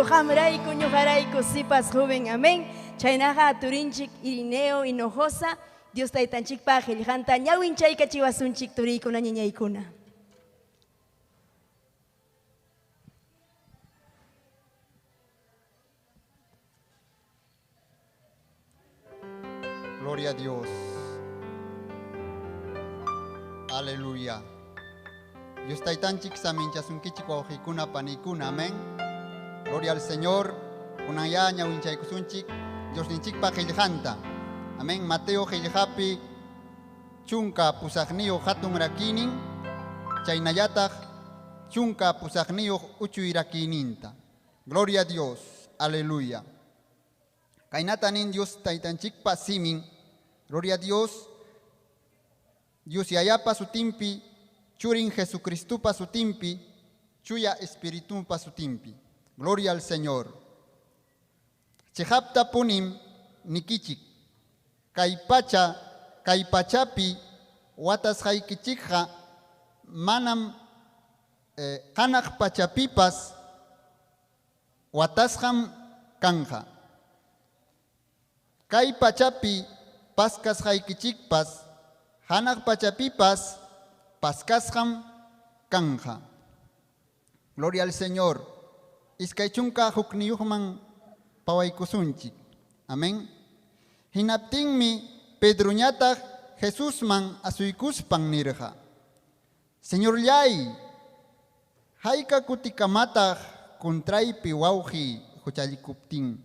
ñuqarayku, qamrayku, ñuqarayku, sipas joven, amén. Chaynaqa turinchik Irineo Hinojosa, Dios taytanchikpa qillqanta ñawinchaykachiwasunchik turiykuna ñañaykuna. Gloria a Dios. Aleluya. Dios taytanchik saminchasunkichik wawqikuna panikuna. Amén. Gloria al Señor. Kunan ñawinchaykusunchik Diosninchikpa qillqanta. Amén. Mateo qillqapi chunka pusaqniyuq hatun rakinin chaynallataq chunka pusaqniyuq uchuy rakininta. Gloria a Dios. Aleluya. Kaynata nin Dios taytanchikpa simin. Gloria a Dios. Dios yayapa sutinpi, churin Jesucristupa sutinpi, chuya espiritunpa sutinpi. Gloria al Señor. Chiqapta punim nikichik. Kay pacha, kay pachapi watasqaykichikqa manam hanaq pachapipas watasqam kanja. Kay pachapi paskasqaykichikpas hanaq pachapipas paskasqam kanja. Gloria al Señor. Iskay chunka hukniyuqman pawaykusunchik. Amén. Hinaptinmi Pedroñataq Jesusman asuykuspan nirqa. Señorllay, hayka kutikamataq kuntraypi wawqi huchallikuptin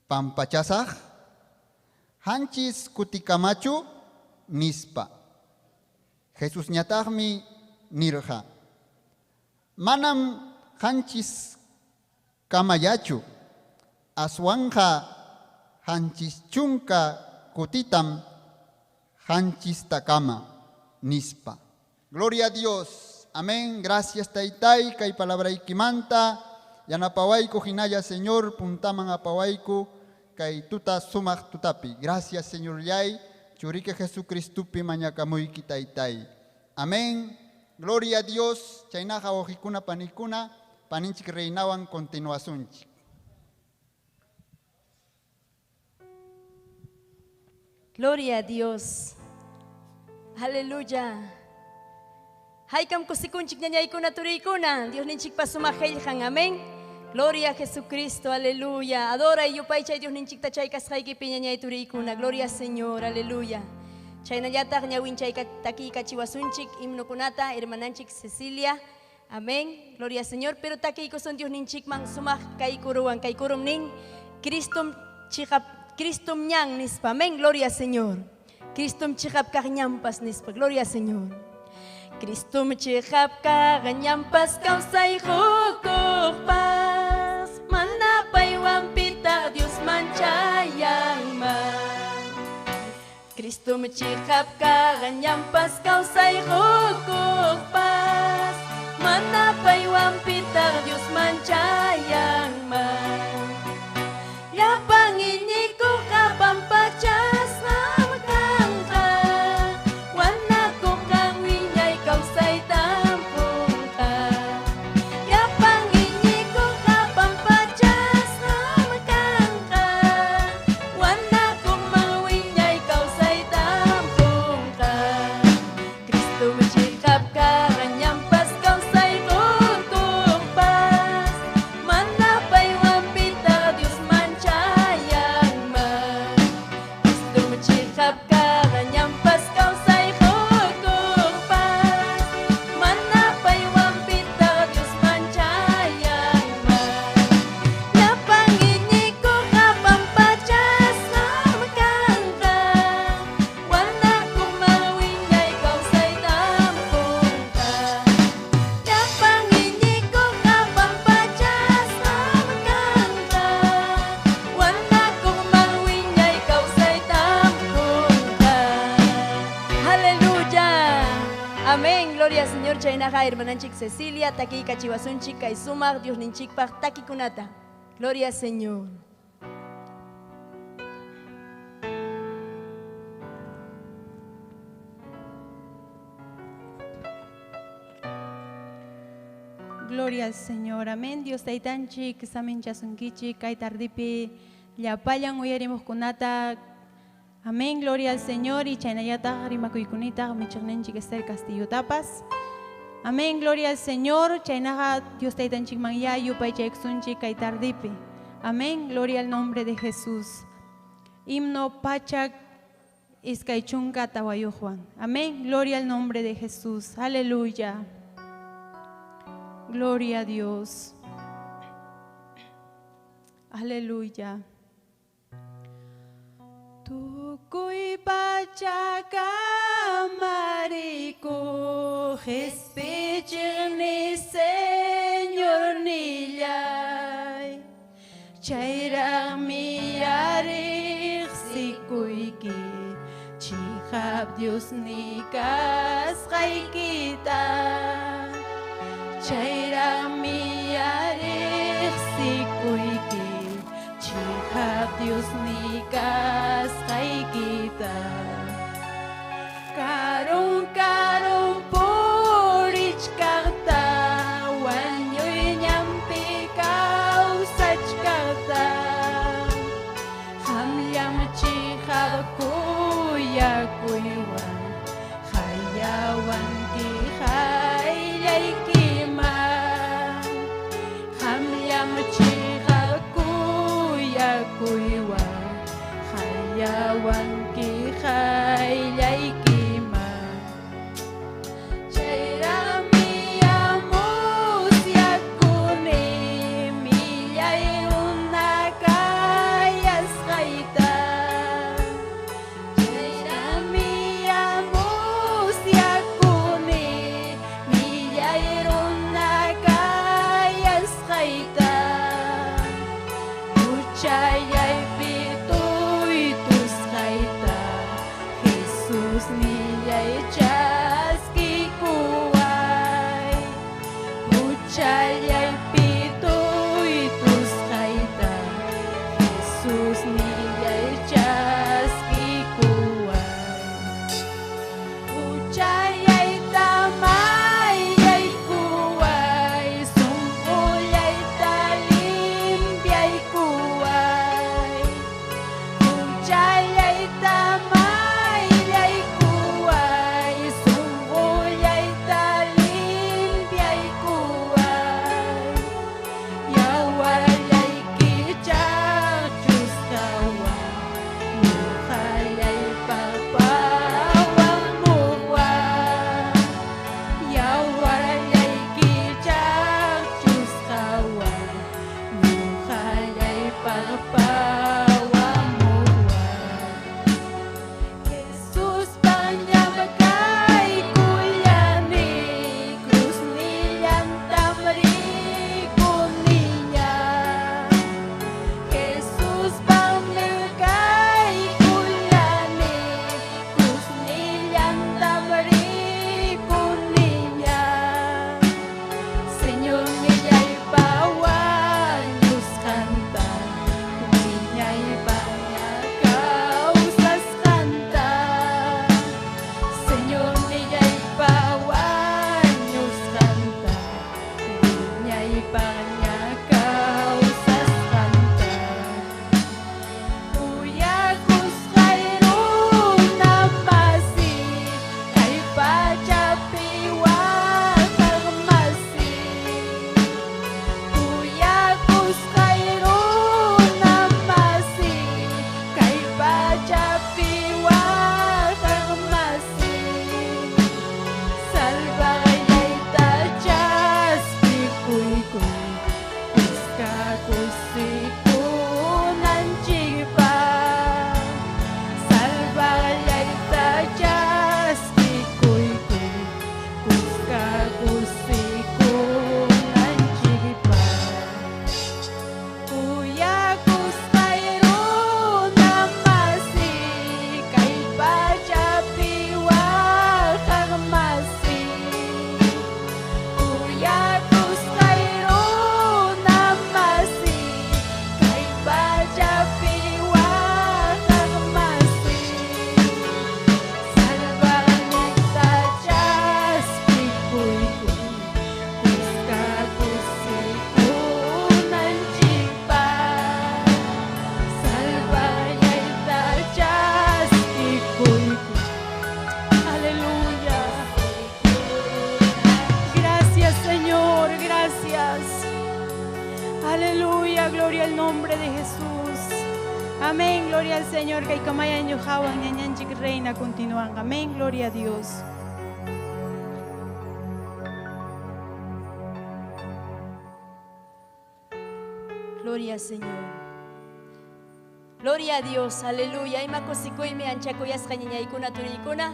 pampachasaq? Hanchis kutikamachu nispa. Jesusñataqmi nirqa. Manam hanchis kamallachu, aswanja hanchis chunka kutitam hanchistakama nispa. Gloria a Dios. Amén. Gracias taytay kay palabraykimanta. Yanapawayku hinalla Señor puntaman apawayku kay tuta sumaq tutapi. Gracias Señor yay. Churike Jesucristupi mañakamuyki taytay. Amén. Gloria a Dios. Chaynaqa wawqikuna panikuna paninchik reinawan continuasunchik. Gloria a Dios. Aleluya. Haykam kusikunchik ñañaykuna turiykuna. Dios ninchikpa sumaq qillqan. Amén. Gloria a Jesucristo. Aleluya. Adora y yupaychay Dios ninchikta chay kasqaykipi ñañay turiykuna. Gloria al Señor. Aleluya. Chaynallataq ñawinchay takiykachiwasunchik himnokunata hermananchik Cecilia. Amén. Gloria al Señor. Pero takiykusun Dios ninchikman sumaq kaykuruwan kaykurum nin. Cristum chiqap Cristum ñan nispa. Amén. Gloria al Señor. Cristum chiqap kaq ñanpas nispa. Gloria al Señor. Cristum chiqap kaq ñanpas kawsay qukuqpas mana paywan pitaq Dios manchayanman. Cristum chiqap kaq ñanpas kawsay qukuqpas mana paywan pitaq Dios manchayanman. Llapan iñikuqqa pampachasqam kanqa, wanakuqqa wiñay kawsaytam qunqa. Llapan iñikuqqa pampachasqam kanqa, wanakuqman wiñay kawsaytam qunqa. Cristum chiqap kaq ñanpas kawsay qukuqpas mana paywan pitaq Dios manchayanman. Cristum chiqap kaq ñanpas kawsay qukuqpas mana paywan pitaq Dios manchayanman. Llapan iñikuqqa pampachasqam kanqa, wanakuqman wiñay kawsaytam qunqa. Llapan iñikuqqa pampachasqam kanqa, wanakuqman wiñay kawsaytam qunqa. Aleluya. Amén. Gloria al Señor. Chaynaqa hermananchik Cecilia takiykachiwasunchik kay sumaq Dios ninchikpaq takikunata. Gloria al Señor. Gloria al Señor. Amén. Dios taytanchik saminchasunkichik kay tardipi llapallan uyarimuqkunata. Amén. Gloria al Señor. Y chaynallataq rimakuykunitaq michiqninchik Esther Castillotapas. Amén. Gloria al Señor. Chaynaqa Dios taytanchikman ya yupaychaykusunchik kay tardipi. Amén. Gloria al nombre de Jesús. Himno pachak iskay chunka tawayuqwan. Amén. Gloria al nombre de Jesús. Aleluya. Gloria a Dios. Aleluya. Tukuy pacha kamarikuq qespichiqniy Señornillay, chayraqmi riqsikuyki chiqap Diosniy kasqaykita, chayraqmi riqsikuyki chiqap Diosniy kasqaykita. Karun karun purichkaqta, wañuy ñanpi kawsachkaqta, qamllam chiqap kuyakuywan hayawanki qayllaykiman, qamllam chiqap kuyakuywan hayawanki qayllaykiman. Chayraqmi musyakuni millay runa kayasqayta, chayraqmi musyakuni millay runa kayasqayta, huchallaypi tuytusqayta. Gloria al nombre de Jesús. Amén, gloria al Señor. Kaykamaya ñuqawan ñañanchik reina continúan. Amén, gloria a Dios. Gloria al Señor. Gloria a Dios, aleluya. Ima kusikuymi anchakuyasqa ñañaykuna turiykuna.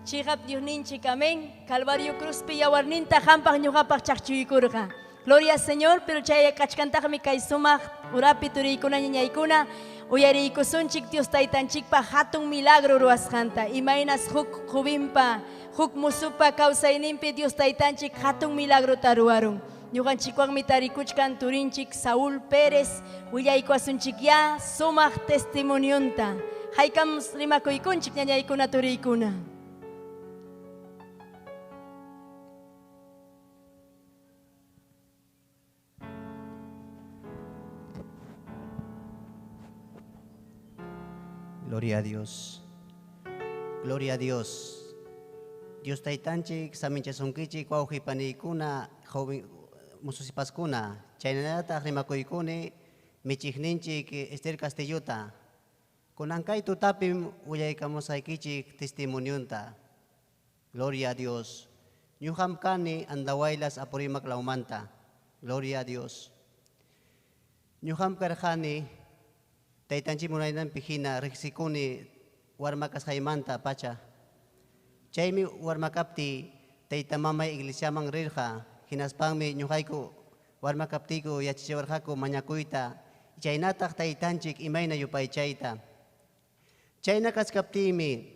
Chiqap Diosninchik, amén. Calvario cruzpi yawarninta hampaq ñuqapaq chaqchuykurqa. Gloria al Señor, pero chay kachkantaqmi kay sumaq urapi turiykuna ñañaykuna. Uyariykusunchik Dios taytanchikpa hatun milagro ruwasqanta. Imaynas huk jubinpa, huk musupa kawsayninpi Dios taytanchik hatun milagrota ruwarun. Ñuqanchikwanmi tarikuchkan turinchik Saúl Pérez willaykuasunchik ya sumaq testimonionta. Haykam rimakuykunchik ñañaykuna turiykuna. Gloria a Dios. Gloria a Dios. Dios taytanchik saminchasunkichik wawqi paniykuna joven mususipaskuna chaynallataq rimakuykuni michiqninchik Esther Castellota. Kunankay tutapim willaykamusaykichik testimonionta. Gloria a Dios. Ñuqam kani Andahuaylas Apurímac lawmanta. Gloria a Dios. Ñuqam karqani taytanchik munayninpi hina riqsikuni warma kasqaymanta pacha. Chaymi warma kaptiy tayta mamay iglesiaman rirqa, hinaspanmi ñuqayku warma kaptiyku yachachiwarqaku mañakuyta, chaynataq taytanchik imayna yupaychayta. Chayna kachkaptiymi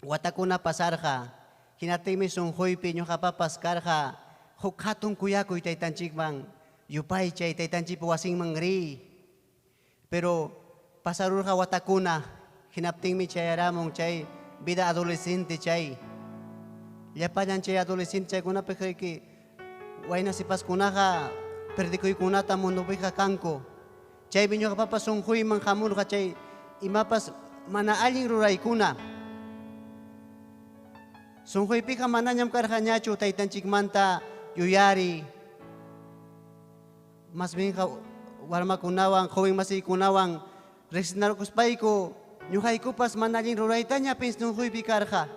watakuna pasarqa, hinaptinmi sunquypi ñuqapapas karqa huk hatun kuyakuy taytanchikman yupaychay taytanchikpa wasinman riy. Pero pasarurqa watakuna, hinaptinmi chayaramun chay vida adolescente chay. Llapallan chay adolescente chaykunapi wayna sipaskunaqa perdikuykunata mundupiqa kanku. Chaymi ñuqapapas sunquyman hamurqa chay imapas mana allin ruraykuna. Sunquypiqa manañam karqañachu taytanchikmanta yuyari. Mas bienqa warmakunawan, joven masiykunawan riqsinarkuspayku ñuqaykupas mana allin ruraytaña sunquypi karqa.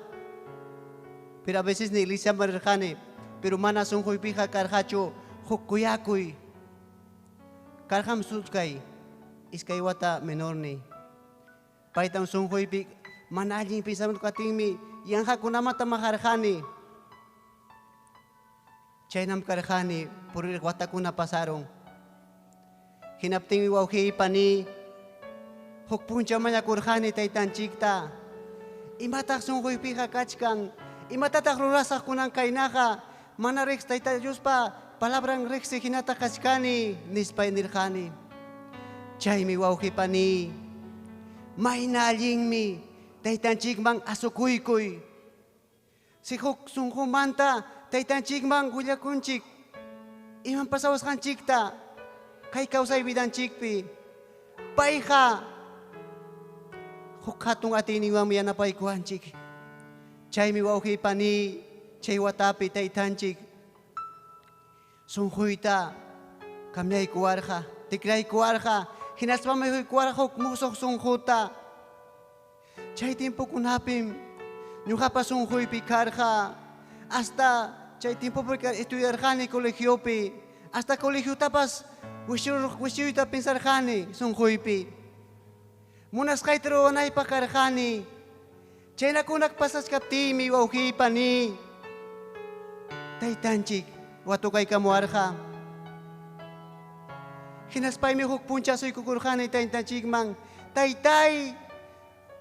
Pero a veces ni iglesiaman rirqani, pero mana sunquypiqa karqachu huk kuyakuy. Karqam suchkay iskay wata menorni. Paytam sunquypi mana allin pensamiento katinmi yanqakunamanta maqarqani. Chaynam karqani purir watakuna pasaron. Hinaptinmi wawqiy pani huk punchaw mañakurqani taytanchikta. Imataq sunquypiqa kachkan, imatataq rurasaq kunan kaynaqa, mana riq tayta Diospa palabran riqsi hinata kachkani, nispay nirqani. Chaymi wawqi pani, mayna allinmi taytanchikman asukuykuy. Si huk sunqumanta taytanchikman willakunchik, imam pasawasqanchikta kay kawsay vidanchikpi, payqa huk hatun atiyninwanmi yanapaykuwanchik. Chaymi wawqi pani, chay watapi taytanchik sunquyta cambiaykuwarqa, tikraykuwarqa, hinaspami huykuwarqa huk musuq sunquta. Chay tiempokunapim ñuqapa sunquypi karqa, hasta chay tiempopi estudiarqani colegiopi, hasta colegiotapas wishuyta pensarqani sunquypi. Munasqayta ruwanaypaq karqani. Chaynakunak pasachkaptiymi wawqi pani, taytanchik watukaykamuwarqa. Hinaspaymi huk puncha asuykukurqani taytanchikman, taytay,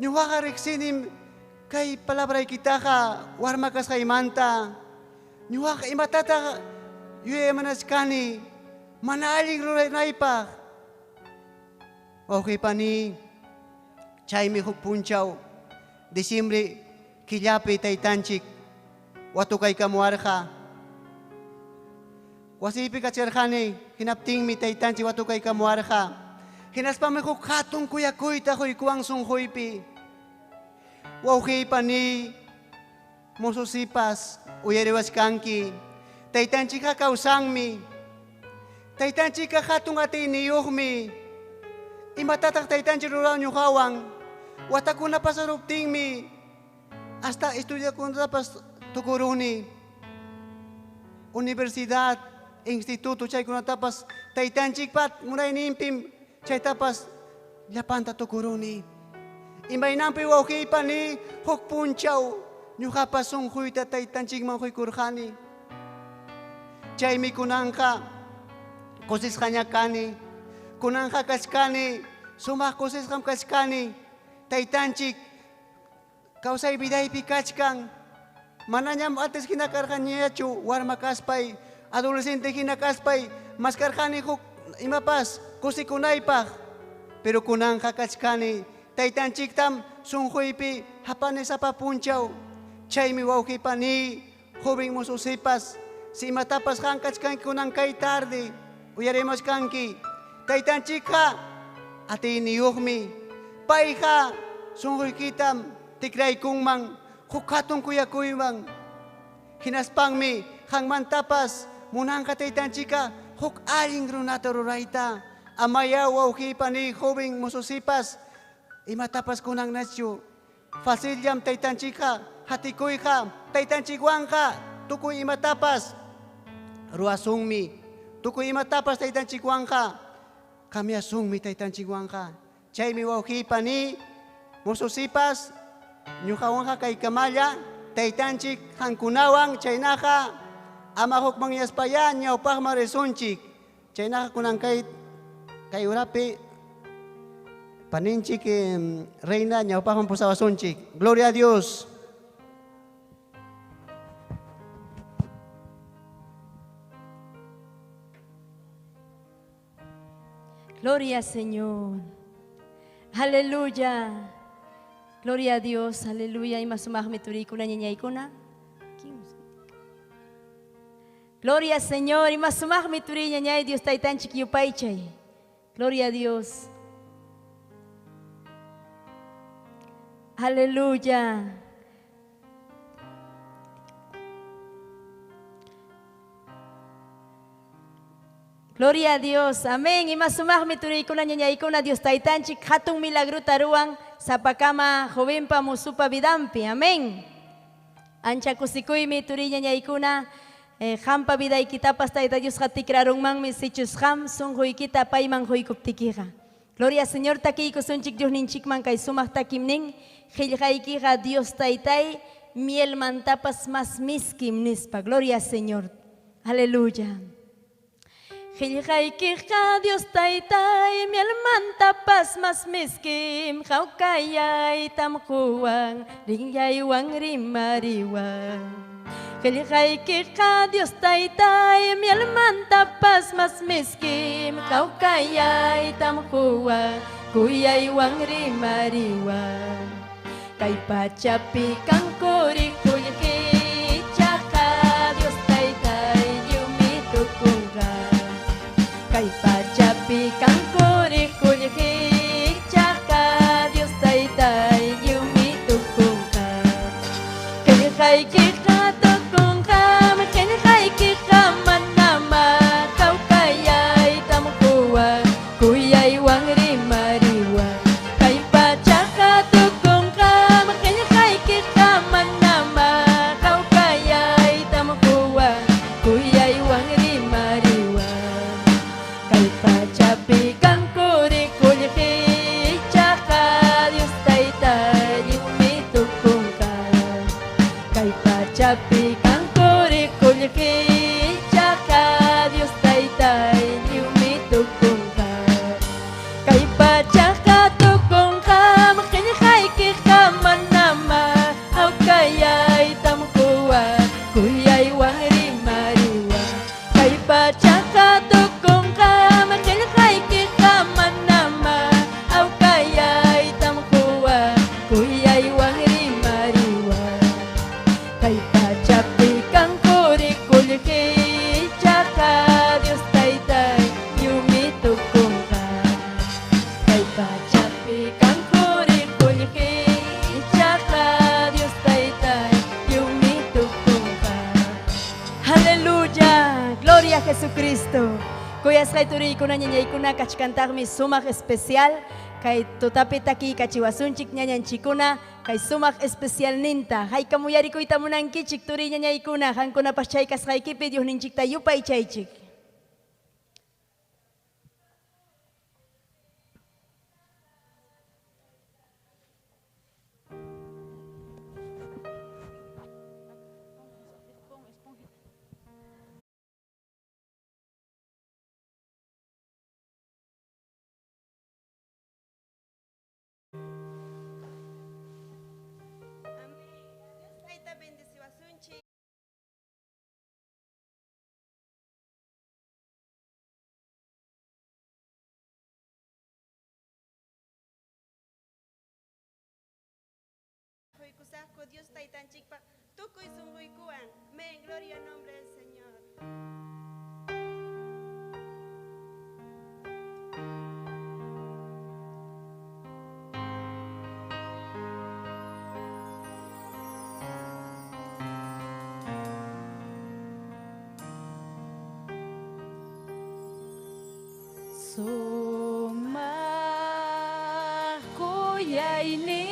ñuqaqa riqsinim kay palabraykitaqa warma kasqaymanta. Ñuqaqa imatataq yuyaymanachkani mana allin ruranaypaq. Wawqi pani, chaymi huk punchaw diciembre killapi taytanchik watukaykamuwarqa. Wasiypi kacharqani, hinaptinmi taytanchik watukaykamuwarqa. Hinaspami huk hatun kuyakuyta huykuwan sunquypi. Wawqi pani, mozo sipas, uyariwachkanki, taytanchikqa kawsanmi. Taytanchikqa hatun atiyniyuqmi. Imatataq taytanchik ruran ñuqawan? Watakuna pasaruptinmi hasta estudiakunatapas tukuruni. Universidad, instituto chaykunatapas taytanchikpa munayninpim chaytapas llapanta tukuruni. Imaynanpi wawqiy paniy huk punchaw ñuqapas sunquyta taytanchikman quykurqani. Chaymi kunanqa kusisqaña kani. Kunanqa kachkani, sumaq kusisqam kachkani. Taytanchik kawsay vidaypi kachkan. Manañam antes hina karqaniñachu warma kaspay, adolescente hina kaspay, maskarqani huk imapas kusikunaypaq. Pero kunanqa kachkani taytanchiktam sunquypi hapani sapa punchaw. Chaymi wawqiy paniy, joven mozo sipas, si imatapas qam kachkanki kunan kay tarde, uyarimuchkanki. Taytanchikqa atiyniyuqmi. Payqa sunquykitam tikraykunman huk hatun kuyakuyman. Hinaspanmi qanmantapas munanqa taytanchikqa huk allin runata rurayta. Amaya wawqiy paniy, joven mozo sipas, imatapas kunannachu. Facillam taytanchikqa hatikuyqa, taytanchikwanqa tukuy imatapas ruwasunmi. Tukuy imatapas taytanchikwanqa cambiasunmi taytanchikwanqa. Chaymi wawqiy paniy, mozo sipas, ñuqawanqa kaykamalla taytanchik qankunawan chaynaqa ama hukmanyaspayá ñawpaqman risunchik. Chaynaqa kunan kay kay urapi paninchik reina ñawpaqman pusawasunchik. Gloria a Dios. Gloria Señor. Aleluya. Gloria a Dios. Aleluya. Ima sumaqmi turiykuna ñañaykuna. Gloria Señor. Ima sumaqmi turiy ñañay Dios taytanchik yupaychay. Gloria a Dios. Aleluya. Gloria a Dios. Amén. Ima sumaqmi turiykuna ñañaykuna Dios taytanchik hatun milagruta ruwan sapakama jovenpa musupa vidampi. Amén. Ancha kusikuymi turiy ñañaykuna qampa vidaykitapas Tayta Diosqa tikrarunmanmi sichus qam sunquykita payman quykuptikiqa. Gloria Señor takiykusunchik Diosninchikman kay sumaq takimnin qillqaykiqa Dios taytay mielmantapas mas miskim nispa. Gloria Señor. Aleluya. Qillqaykiqa Dios taytay mielmantapas mas miskim hawkayaytam quwan rinllaywan rimariwan. Qillqaykiqa Dios taytay mielmantapas mas miskim hawkayaytam quwan kuyaywan rimariwan. Kay pachapi kankuri qullqichaqa Dios taytay lliwmi tukunqa. Kay pachapi kankuri qullqichaqa Dios taytay lliwmi tukunqa. Qillqaykiqa tukunqam, qillqaykiqa manama hawkayaytam quwan kuyaywan rimariwan. Kay pachaqa tukunqam, qillqaykiqa manama hawkayaytam quwan kuyaywan rimariwan. Kay pachapi kankuri qullqichaqa Dios taytay lliwmi tukunqa. Kay pachapi kankuri qullqichaqa Dios taytay lliwmi tukunqa. Kay pachaqa tukunqam, qillqaykiqa manama hawkayaytam quwan kuyaywan rimariwan. Kay pachaqa tukunqam, qillqaykiqa manama hawkayaytam quwan kuyaywan rimariwan. Kay pachapi kankuri qullqichaqa Dios taytay lliwmi tukunqa. Kay pachapi kankuri qullqichaqa Dios taytay lliwmi tukunqa. Aleluya. Gloria a Jesucristo. Kuyasqay turiykuna ñañaykuna kachkantaqmi sumaq especial kay tutapi takiykachiwasunchik ñañanchikuna kay sumaq especialninta haykam uyarikuyta munankichik turiy ñañaykuna qamkunapas chay kasqaykipi Diosninchikta yupaychaychik. Tayta bendeciwasunchik. Quykusaqku Dios Taytanchikpaq tukuy sunquykuwan. Amén. Gloria al nombre del Señor. Sumaq kuyayni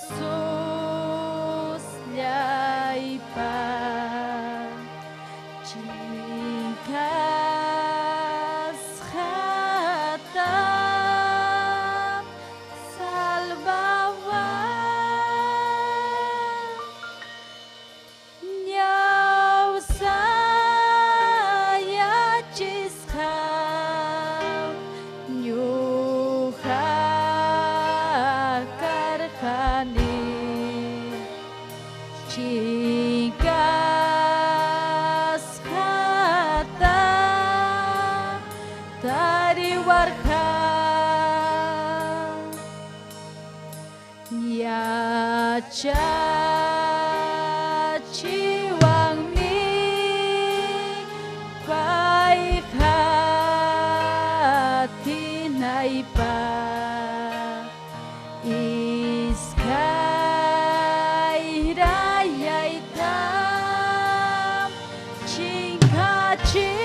Jesus llaypa chinkasqata salvawan ñawsayachisqam ñuqa karqani chinkasqata tariwarqa yachachiwanmi pay qatinaypaq iskayrayaytam chinkachin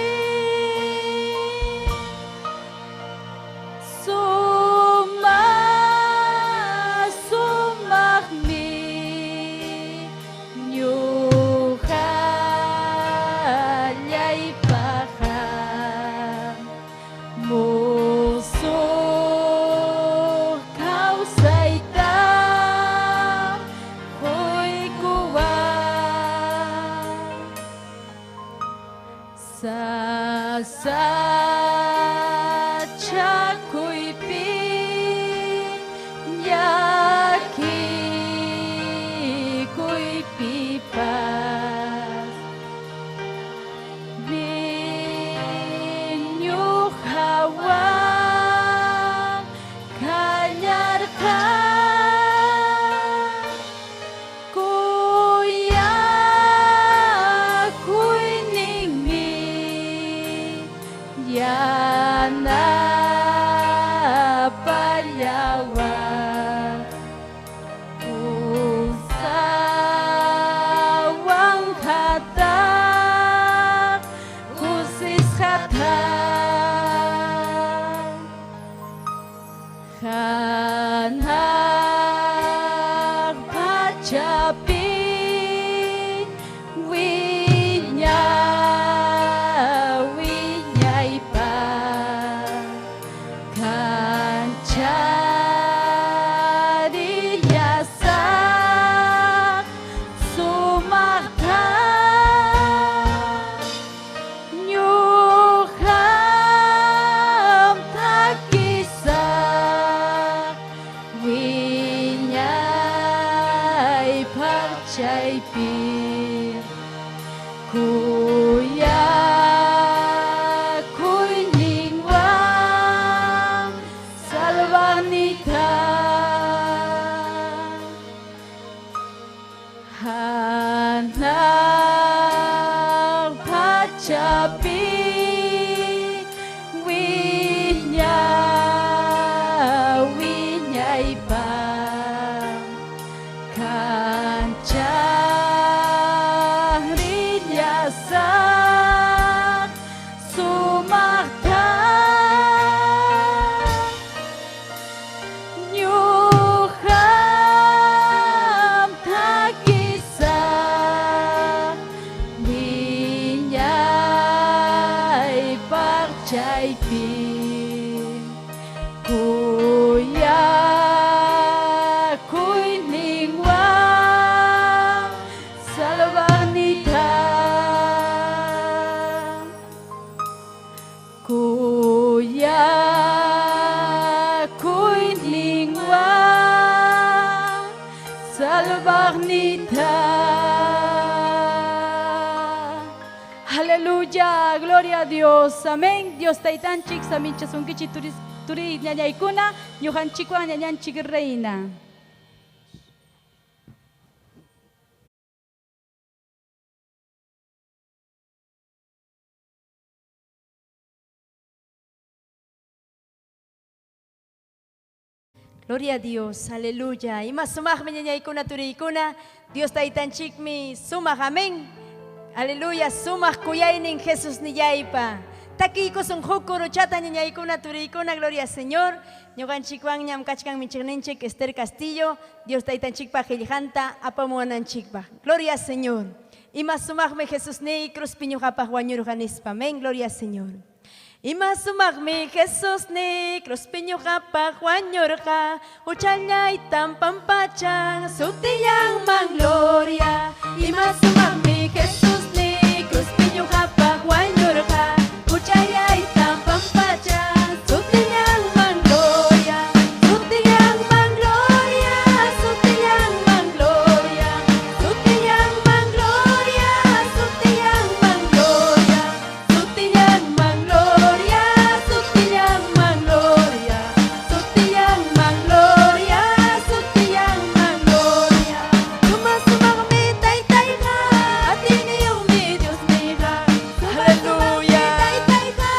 Sumaq sumaqmi ñuqallaypaqqa musuq kawsayta quykuwan sasachakuypi llakikuypipas rin ñuqawan kallarqa kuyakuyninmi yanapallawan pusawan hataq kusisqata hanaq pachapi wiña wiñaypaq kanchariyasaq sumaqta ñuqam takisaq wiñaypaq chaypi kuyakuyninwan salvaqniyta hanaq pachapi wiña wiñaypaq Aleluya, gloria a Dios. Amén. Dios taytanchik saminchasunkichik turi ñañaykuna, ñuqanchikwan ñañanchik reina. Gloria a Dios, aleluya. Ima sumaqmi ñañaykuna turiykuna, Dios taytanchikmi sumaq, amén. Aleluya, sumaq kuyaynin Jesús nillaypa. Takiykusun huk kuruchata ñañaykuna turiykuna, gloria al Señor. Ñuqanchikwan ñam kachkan michiqninchik Esther Castillo, Dios taytanchikpa qillqanta apamuwananchikpaq. Gloria al Señor. Ima sumaqmi Jesús niy cruzpi ñuqapaq wañurqa nispa. Amén, gloria al Señor. Ima sumaqmi Jesús ni cruzpi ñuqapaq wañurqa, huchallaytam pampachan, sutillanman gloria. Ima sumaqmi Jesús ni cruzpi ñuqapaq wañurqa, huchallaytam pampachan, sutillanman gloria. Sutillanman gloria, sutillanman gloria, sutillanman gloria, sutillanman gloria, sutillanman gloria, sutillanman gloria, sutillanman gloria, sutillanman gloria. Suma sumaqmi taytayqa, atiniyuqmi Dios niqa. Aleluya. Taytayqa,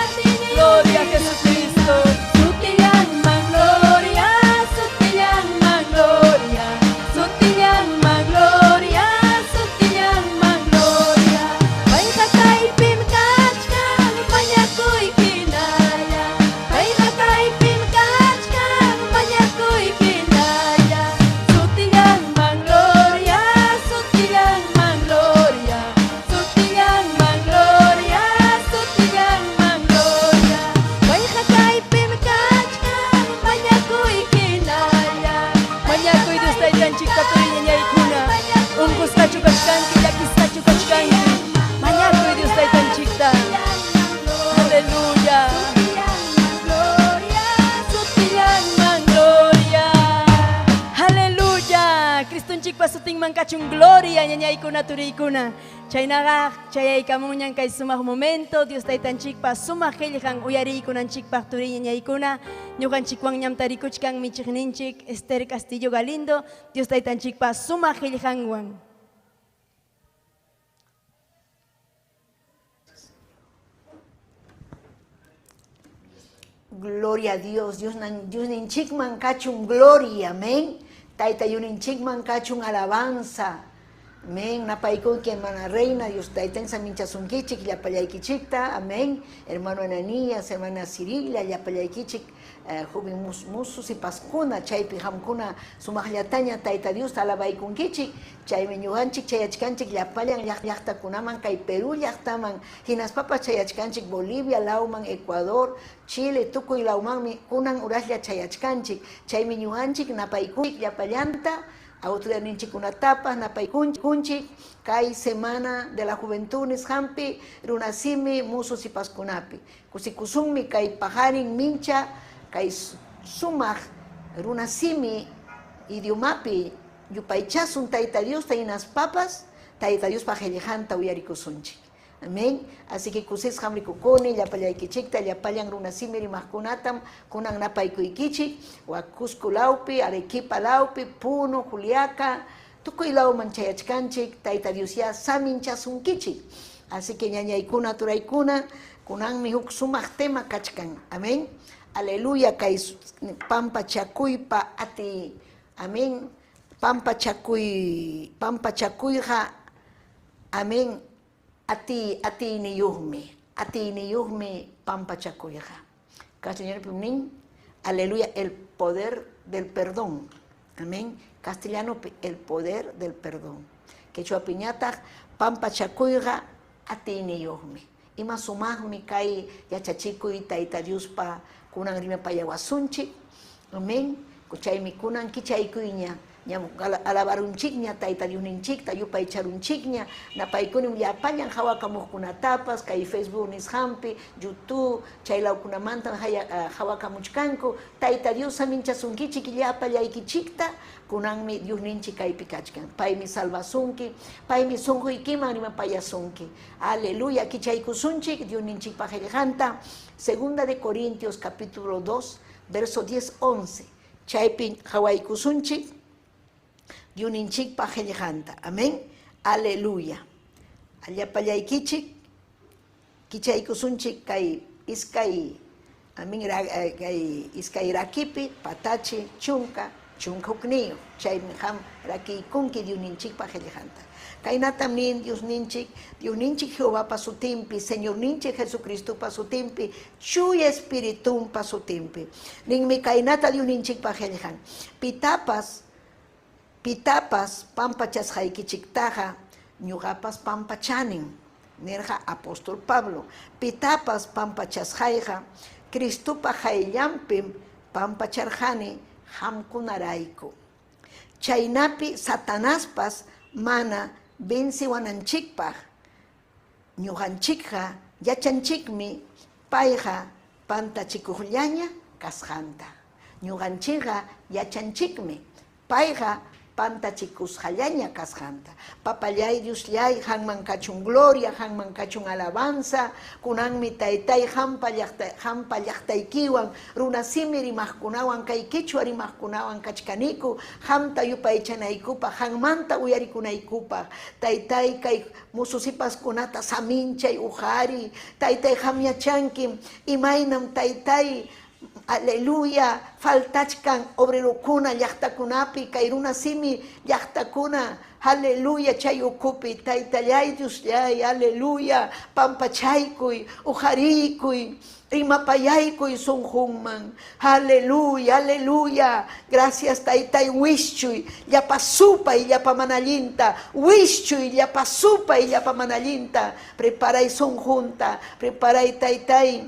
atiniyuqmi Gloria a Jesucristo. Sutillanman gloria, sutillanman gloria, sutillanman gloria, sutillanman gloria. Payqa kaypim kachkan, mañakuy hinalla. Payqa kaypim kachkan, mañakuy hinalla. Sutillanman gloria, sutillanman gloria, sutillanman gloria, sutillanman gloria. Payqa kaypim kachkan, mañakuy hinalla. Mañakuy Dios taytanchikta turi ñañaykuna. Unqusqachu kachkanki, llakisqachu kachkanki. Mañakuy Dios taytanchikta. Aleluya. Sutillanman gloria. Aleluya. Cristonchikpa sutinman kachun gloria ñañaykuna turiykuna. Chaynaqa chayaykamunñan kay sumaq momento Dios taytanchikpa sumaq qillqan uyariykunanchikpaq turi ñañaykuna. Ñuqanchikwan ñam tarikuchkan michiqninchik Esther Castillo Galindo Dios taytanchikpa sumaq qillqanwan. Gloria a Dios, Dios Dios ninchikman kachun gloria, amén. Tayta yuninchikman kachun alabanza. Amén. Napaykuyki hermana reina, Dios taytan saminchasunkichik, llapallaykichikta, amén. Hermano Ananías, hermana Cirila, llapallaykichik, joven musus y paskuna, chaypi hamkuna sumaqllataña tayta Dios alabaykunkichik, chaymi ñuqanchik chayachkanchik llapallan llaqtakunaman, kay Perú llaqtaman, hinaspapas chayachkanchik Bolivia, lawman, Ecuador, Chile, tukuy lawmanmi kunan uraslla chayachkanchik, chaymi ñuqanchik napaykunchik llapallanta, autoridad ninchikunatapas napaykunchik, kay semana de la juventud nisqanpi, runasimi musus y paskunapi. Kusikusunmi kay pajarin mincha, kay sumaq runasimi idiomapi yupaychasun tayta Diosta hinaspapas, tayta Diospa qillqanta uyarikusunchik. Amén. Así que kusisqam rikukuni, llapallaykichikta, llapallan runasimi rimaqkunatam, kunan napaykuykichik, wa Cusco lawpi, Arequipa lawpi, Puno, Juliaca, tukuy lawman chayachkanchik, tayta Dios ya saminchasunkichik. Así que ñañaykuna, turaykuna, kunanmi huk sumaq tema kachkan. Amén. Aleluya, kay pampa chakuypa ati. Amén. Pampa chakuy, pampa chakuyqa. Amén. Ati, atiniyuqmi, atiniyuqmi pampa chakuyqa. Castellano nin, aleluya, el poder del perdón. Amén. Castellano, el poder del perdón. Quechua piñata, pampa chakuyqa, atiniyuqmi. Ima sumaqmi kay yachachikuy tayta Diospa kunan rimapayawasunchik. Amén. Chaymi kunan kichaykuyña. Ñam alabarunchikña Tayta Diosninchikta, yupaycharunchikña, napaykunim llapallan hawakamuqkunatapas kay Facebook nisqanpi, YouTube, chaylawkunamantam hawakamuchkanku. Tayta Dios saminchasunkichik llapallaykichikta, kunanmi Diosninchik kaypi kachkan. Paymi salvasunki, paymi sunquykiman rimapayasunki. Aleluya, kichaykusunchik Diosninchikpa qillqanta, Segunda de Corintios capítulo 2, verso 10, 11. Chaypi qawaykusunchik Diosninchikpa qillqanta. Amén. Aleluya. Allapallaykichik kichaykusunchik kay iskay amén kay iskay rakipi patachi chunka chunka hukniyuq. Chaymi qam rakiykunki Diosninchikpa qillqanta. Kaynatam nin Diosninchik, Diosninchik Jehovapa sutinpi, Señorninchik Jesucristopa sutinpi, Chuya Espiritunpa sutinpi. Ninmi kaynata Diosninchikpa qillqan. Pitapas pitapas pampachasqaykichiktaqa ñuqapas pampachanin, nirqa apóstol Pablo. Pitapas pampachasqayqa Cristopa qayllanpim pampacharqani qamkunarayku. Chaynapi Satanaspas mana venciwananchikpaq. Ñuqanchikqa yachanchikmi payqa pantachikuqllaña kasqanta. Ñuqanchikqa yachanchikmi payqa pantachikusqallaña kasqanta. Papallay Diosllay, qanman kachun gloria, qanman kachun alabanza, kunanmi taytay qampa llaqta qampa llaqtaykiwan, runasimi rimaqkunawan, kay quechua rimaqkunawan kachkaniku, qamta yupaychanaykupaq, qanmanta uyarikunaykupaq. Taytay kay mususipaskunata saminchay uqariy, taytay qam yachankim imaynam taytay aleluya, faltachkan obrerokuna llaqtakunapi, kay runasimi llaqtakuna, aleluya, chay ukupi, taytallay Diosllay, aleluya, pampachaykuy, uqariykuy, rimapayaykuy sunqunman, aleluya, aleluya, gracias taytay, wischuy, llapa supay, llapa mana allinta, wischuy, llapa supay, llapa mana allinta, preparay sunqunta, preparay taytay,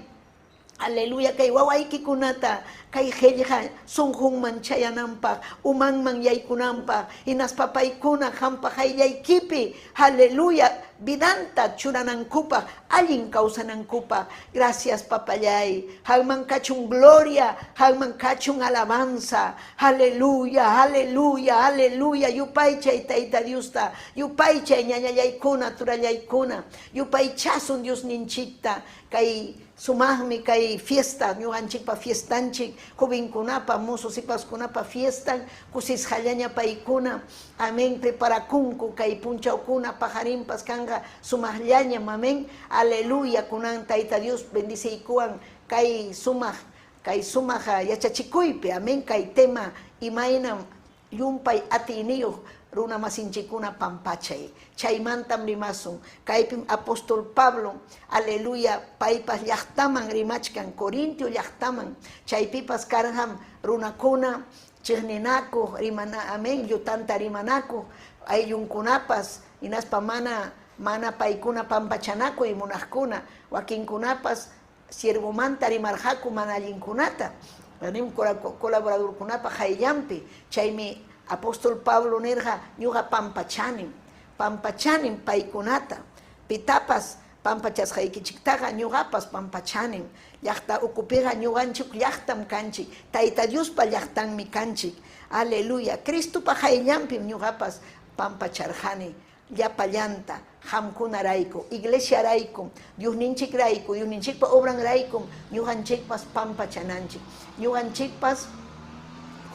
aleluya, kay wawaykikunata, kay qillqa sunqunman chayananpaq, umanman yaykunanpaq, hinaspa paykuna qampa qayllaykipi, aleluya, vidanta churanankupaq, allin kawsanankupaq. Gracias papallay, qanman kachun gloria, qanman kachun alabanza, aleluya, aleluya, aleluya, yupaychay Tayta Diosta, yupaychay ñañallaykuna, turallaykuna, yupaychasun Diosninchikta, kay sumaqmi kay fiesta, ñuqanchikpa fiestanchik, jovenkunapa, mususipaskunapa fiestan, kusisqallaña paykuna, amén, preparakunku kay punchawkuna, pajarinpas kanqa sumaqllañam, amén, aleluya, kunan Tayta Dios bendiciykuwan kay sumaq yachachikuypi, amén, kay tema imaynam llumpay atiyniyuq runa masinchikuna pampachay. Chaymantam rimasun. Kaypim apóstol Pablo, aleluya, paypas llaqtaman rimachkan, Corintio llaqtaman, chaypipas karqam runakuna chiqninakuq, rimana, amén, llutanta rimanakuq, ayllunkunapas, hinaspa mana paykuna pampachanakuy munaqkuna, wakinkunapas siervomanta rimarqaku mana allinkunata, colaboradorkunapa qayllanpi, chaymi apóstol Pablo nirqa ñuqa pampachanim, pampachanim paykunata, pitapas pampachasqaykichiktaqa ñuqapas pampachanim, llaqta ukupiqa ñuqanchik llaqtam kanchik, Tayta Diospa llaqtanmi kanchik, aleluya, Cristopa qayllanpim ñuqapas pampacharqani, llapallanta, qamkunarayku, iglesiarayku, Diosninchikrayku, Diosninchikpa obranraykum, ñuqanchikpas pampachananchik, ñuqanchikpas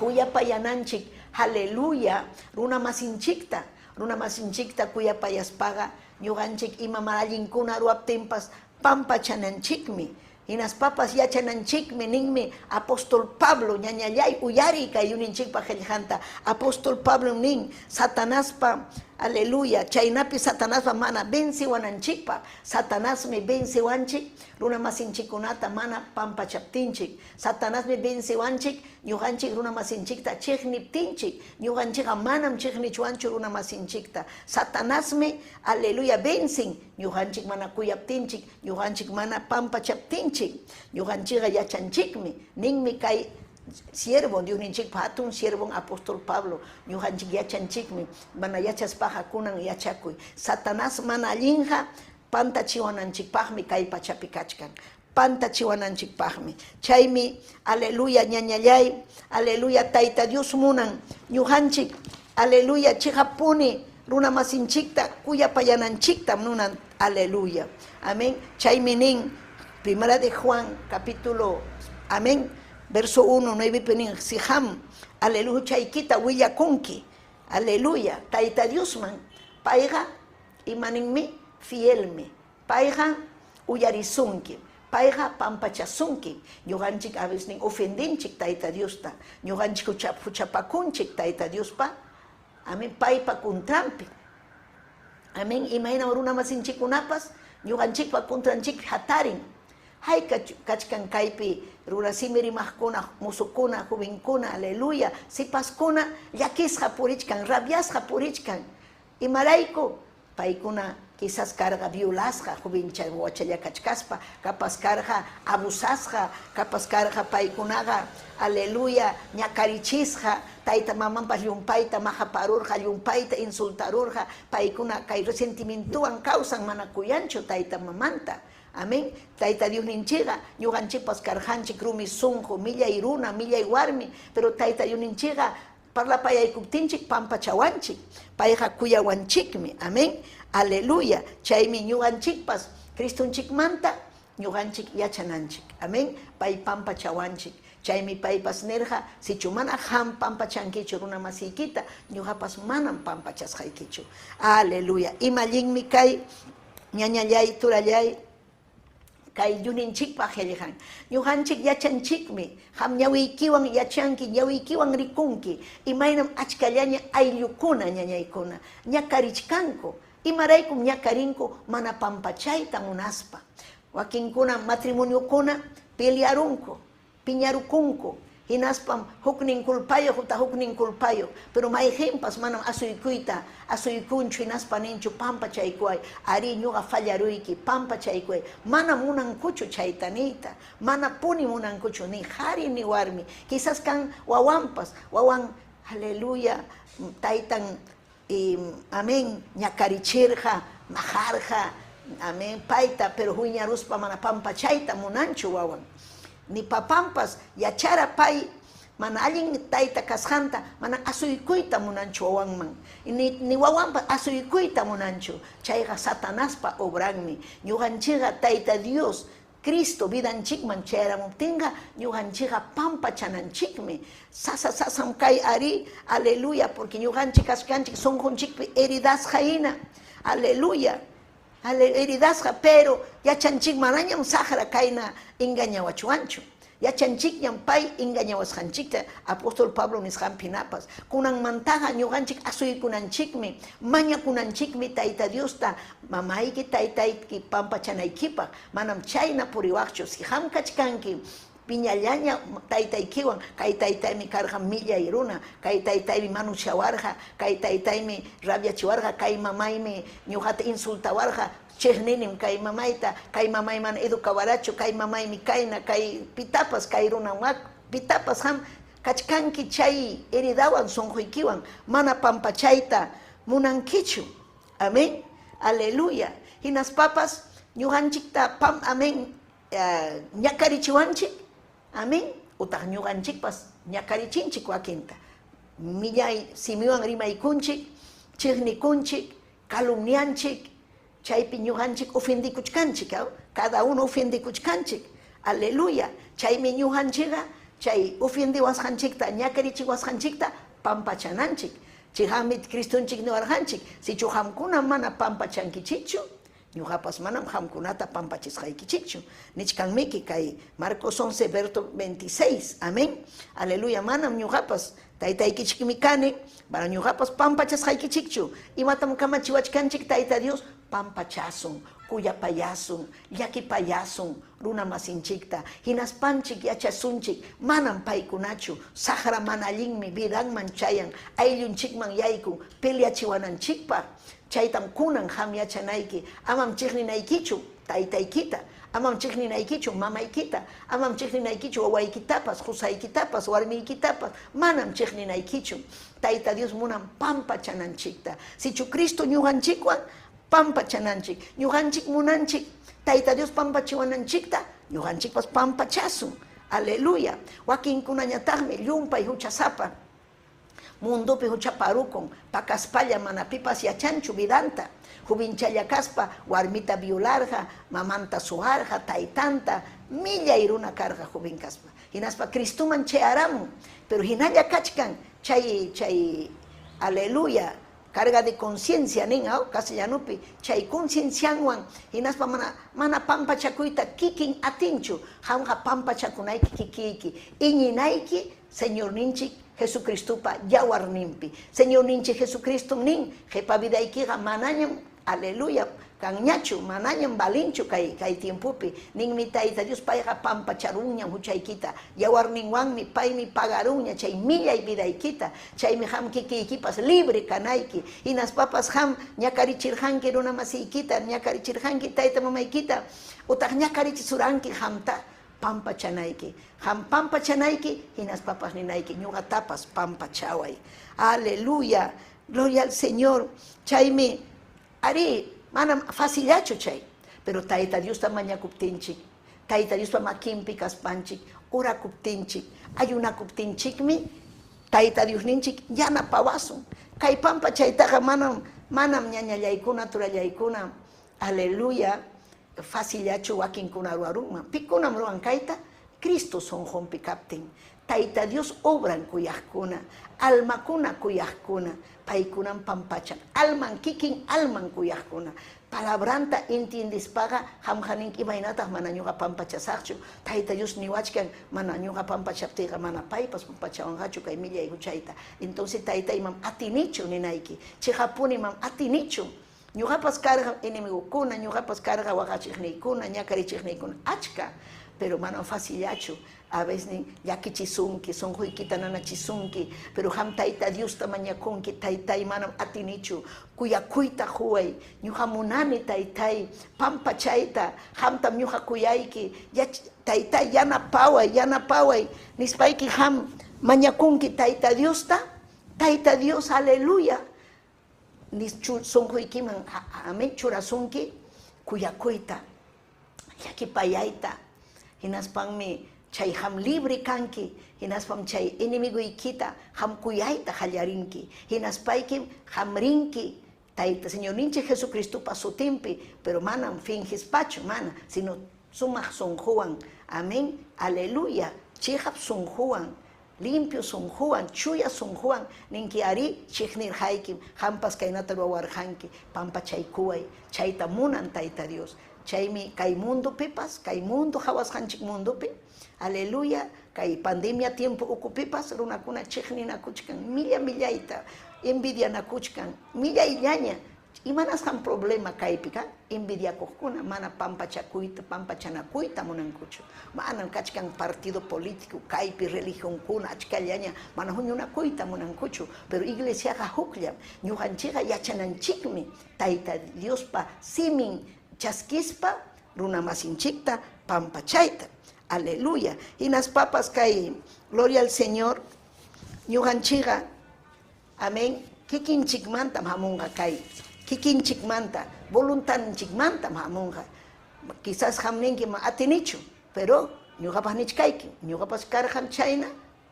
kuyapayananchik, aleluya, runa masinchikta, runa masinchikta kuyapayaspaqa, ñuqanchik ima mana allinkuna ruwaptinpas pampachananchikmi, hinaspapas yachananchikmi, ninmi apóstol Pablo, ñañallay uyariy kay Diosninchikpa qillqanta, apóstol Pablo nin, Satanaspa, aleluya, chaynapi Satanaspa mana venciwananchikpaq, Satanasmi venciwanchik, runa masinchikkunata mana pampachaptinchik, Satanasmi venciwanchik, ñuqanchik runa masinchikta chiqniptinchik, ñuqanchikqa manam chiqnichwanchu runa masinchikta, Satanasmi, aleluya, vencin, ñuqanchik mana kuyaptinchik, ñuqanchik mana pampachaptinchik, ñuqanchikqa yachanchikmi, ninmi kay siervo, Diosninchikpa hatun siervon apóstol Pablo, ñuqanchik yachanchikmi, mana yachaspaqa kunan yachakuy. Satanás mana allinqa pantachiwananchikpaqmi kay pachapi kachkan. Pantachiwananchikpaqmi. Chaymi, aleluya, ñañallay, aleluya, Tayta Dios munan, ñuqanchik, aleluya, chiqapuni runa masinchikta kuyapayananchikta munan, aleluya. Amén. Chaymi nin, Primera de Juan, capítulo, amén, verso 1, 9 nin, si ham, aleluya, chaykita willakunki, aleluya, Tayta Diosman, payqa, imaninmi, fielmi, payqa uyarisunki, payqa pampachasunki, ñuqanchik a veces nin ofendinchik Tayta Diosta, ñuqanchik huchapakunchik Tayta Diospa, amén, paypa kuntranpi, amén, imaynam runa masinchikkunapas, ñuqanchikpa kuntranchikpi hatarin, hayka kachkan kaypi runasimi rimaqkuna, musukuna, jovenkuna, aleluya, sipaskuna llakisqa purichkan, rabiasqa purichkan, imarayku paykuna quizás karqa violasqa jovencha wachalla kachkaspa, kapas karqa abusasqa, kapas karqa paykunaqa, aleluya, ñakarichisqa, tayta mamanpas llumpayta maqaparurqa, llumpayta insultarurqa, paykuna kay resentimientowan kawsan mana kuyanchu tayta mamanta. Amén. Tayta Diosninchikqa ñuqanchikpas karqanchik rumi sunqu, millay runa, millay warmi, pero Tayta Diosninchikqa parlapayaykuptinchik pampachawanchik, payqa kuyawanchikmi. Amén. Aleluya. Chaymi ñuqanchikpas Cristonchikmanta ñuqanchik yachananchik. Amén. Pay pampachawanchik. Chaymi paypas nirqa, sichu mana qam pampachankichu runa masiykita, ñuqapas manam pampachasqaykichu. Aleluya. Ima allinmi kay ñañallay, turallay, kay yuninchikpaq qillqan. Ñuqanchik yachanchikmi, qam ñawiykiwan yachanki, ñawiykiwan rikunki, imaynam achkallaña ayllukuna ñañaykuna ñakarichkanku, imaraykum ñakarinku mana pampachayta munaspa. Wakinkuna matrimoniokuna pelearunku, piñarukunku, hinaspam huknin culpayuq utaq huknin culpayuq, pero mayqinpas manam asuykuyta asuykunchu, hinaspa ninchu pampachaykuway, ari ñuqa fallaruyki, pampachaykuway, mana munankuchu chayta niyta, mana puni munankuchu ni qhari ni warmi, quizás kan wawanpas, wawan, aleluya, taytan, amén, ñakarichirqa, maqarqa, amén, payta, pero huñaruspa mana pampachayta munanchu wawan. Ni papampas yachara pay mana allin tayta kasqanta, mana asuykuyta munanchu wawanman, ni wawanpas asuykuyta munanchu, chayqa Satanaspa obranmi. Ñuqanchikqa Tayta Dios Cristo vidanchikman chayaramuptinqa ñuqanchikqa pampachananchikmi. Sasa sasam kay ari, aleluya, porque ñuqanchik kasqanchik sunqunchikpi heridasqa hina, aleluya, heridasqa, pero yachanchik manañam saqra kayna engañawachuwanchu. Yachanchikñam pay engañawasqanchikta, apóstol Pablo nisqanpi napas. Kunanmantaqa ñuqanchik asuykunanchikmi, mañakunanchikmi Tayta Diosta, mamayki taytayki pampachanaykipaq, manam chayna puriwaqchu. Si qam kachkanki piñallaña taytaykiwan, kay taytaymi karqa millay runa, kay taytaymi manuchawarqa, kay taytaymi rabiachiwarqa, kay mamaymi ñuqata insultawarqa, chiqninim kay mamayta, kay mamay mana educawarachu, kay mamaymi kayna, kay pitapas, kay runa wak, pitapas qam kachkanki chay heridawan sunquykiwan, mana pampachayta munankichu. Amén. Aleluya. Hinaspapas ñuqanchikta pam, amén, ñakarichiwanchik. Amén. Utaq ñuqanchikpas ñakarichinchik wakinta. Millay simiwan rimaykunchik, chiqnikunchik, calumnianchik, chaypi ñuqanchik ofendikuchkanchik, ¿ah? Cada uno ofendikuchkanchik. Aleluya. Chaymi ñuqanchikqa chay ofendiwasqanchikta, ñakarichiwasqanchikta pampachananchik. Chaymi Cristonchik niwarqanchik, sichu qamkuna mana pampachankichikchu, ñuqapas manam qamkunata pampachisqaykichikchu. Nichkanmiki kay Marcos 11, verso 26. Amén. Aleluya. Manam ñuqapas taytaykichikmi kani, mana ñuqapas pampachasqaykichikchu. Imatam kamachiwachkanchik Tayta Dios? Pampachasun, kuyapayasun, llakipayasun runa masinchikta. Hinaspanchik yachasunchik, manam paykunachu, saqra mana allinmi vidanman chayan, ayllunchikman yaykun, peleachiwananchikpaq. Chaytam kunan qam yachanayki, amam chiqninaykichu taytaykita, Amam chiqninaykichu mamaykita, amam chiqninaykichu wawaykitapas, qusaykitapas, warmiykitapas, manam chiqninaykichu. Tayta Dios munan pampachananchikta. Sichu Cristo ñuqanchikwan pampachananchik, ñuqanchik munanchik Tayta Dios pampachiwananchikta, ñuqanchikpas pampachasun. Aleluya. Wakinkunañataqmi llumpay huchasapa mundopi huchaparukun, pakaspalla mana pipas yachanchu vidanta. Jovenchalla kaspa warmita violarqa, mamanta suwarqa, taytanta, millay runa karqa joven kaspa. Hinaspa Cristoman chayaramun, pero hinalla kachkan chay chay aleluya, carga de conciencia nin castellanupi, chay conciencianwan hinaspa mana mana pampachakuyta kikin atinchu, qamqa pampachakunayki kikiyki, iñinayki Señorninchik Jesucristopa yawarninpi. Señorninchik Jesucristo nin, qipa vidaykiqa manañam, aleluya, kanñachu, manañam valinchu kay kay tiempopi. Ninmi Tayta Dios payqa pampacharunñam huchaykita, yawarninwanmi paymi pagarunña chay millay vidaykita, chaymi qam kikiykipas libre kanayki. Hinaspapas qam ñakarichirqanki runa masiykita, ñakarichirqanki tayta mamaykita, utaq ñakarichisuranki qamta pampachanayki. Qam pampachanayki, hinaspapas ninayki ñuqatapas pampachaway. Aleluya, gloria al Señor. Chaymi arí, manam facillachu chay, pero Tayta Diosta mañakuptinchik, Tayta Diospa makinpi kaspanchik, orakuptinchik, ayunakuptinchikmi Tayta Diosninchik yanapawasun. Kay pampachaytaqa manam manam ñañallaykuna, turallaykuna, aleluya, facillachu wakinkuna ruwarunman. Pikunam ruwan kayta? Cristo sunqunpi kaptin. Tayta Dios obran kuyaqkuna, almakuna kuyaqkuna, paykunam pampachan. Alman, kikin alman kuyaqkuna. Palabranta entiendispaqa qamqa ninki imaynataq mana ñuqa pampachasaqchu. Tayta Dios niwachkan mana ñuqa pampachaptiyqa mana paypas pampachawanqachu kay millay huchayta. Entonces tayta imam atinichu ninayki. Chiqapuni imam atinichu. Ñuqapas karqa enemigokuna, ñuqapas karqa waqachiqniykuna, ñakarichiqniykuna, achka, pero manam facillachu. A veces llakichisunki, sunquykita nanachisunki, pero qam Tayta Diosta mañakunki, Taytay manam atinichu, kuyakuyta quway, ñuqa munani Taytay, pampachayta, qamtam ñuqa kuyayki, Taytay yanapaway, yanapaway, nispayki qam mañakunki Tayta Diosta, Tayta Dios, aleluya, sunquykiman amén churasunki kuyakuyta, llakipayayta, hinaspanmi chay qam libre kanki, hinaspam chay enemigoykita qam kuyayta qallarinki, hinaspaykim qam rinki Tayta Señorninchik Jesucristopa sutinpi, pero manam fingispachu, mana, sino sumaq sunquwan, amén, aleluya, chiqap sunquwan, limpio sunquwan, chuya sunquwan, ninki arí, chiqnirqaykim, qampas kaynata ruwawarqanki, pampachaykuway, chayta munan Tayta Dios. Chaymi kay mundopipas, kay mundo qawasqanchik mundopi, aleluya, kay pandemia tiempo ukupipas runakuna chiqninakuchkan, milla millayta, envidianakuchkan, millayllaña. Imanasqam problema kaypi kan? Envidiakuqkuna mana pampachakuyta, pampachanakuyta munankuchu. Manam kachkan partido político kaypi religionkuna achkallaña mana huñunakuyta munankuchu, pero iglesiaqa hukllam. Ñuqanchikqa yachananchikmi Tayta Diospa simin chaskispa runamasinchikta pampachayta. Aleluya. Hinaspapas kay gloria al Señor, ñuqanchikqa, amén, kikinchikmantam hamunqa kay, kikinchikmanta, voluntadninchikmantam hamunqa. Quizás qam ninki ma atinichu, pero ñuqapas nichkayki, ñuqapas karqam chayna,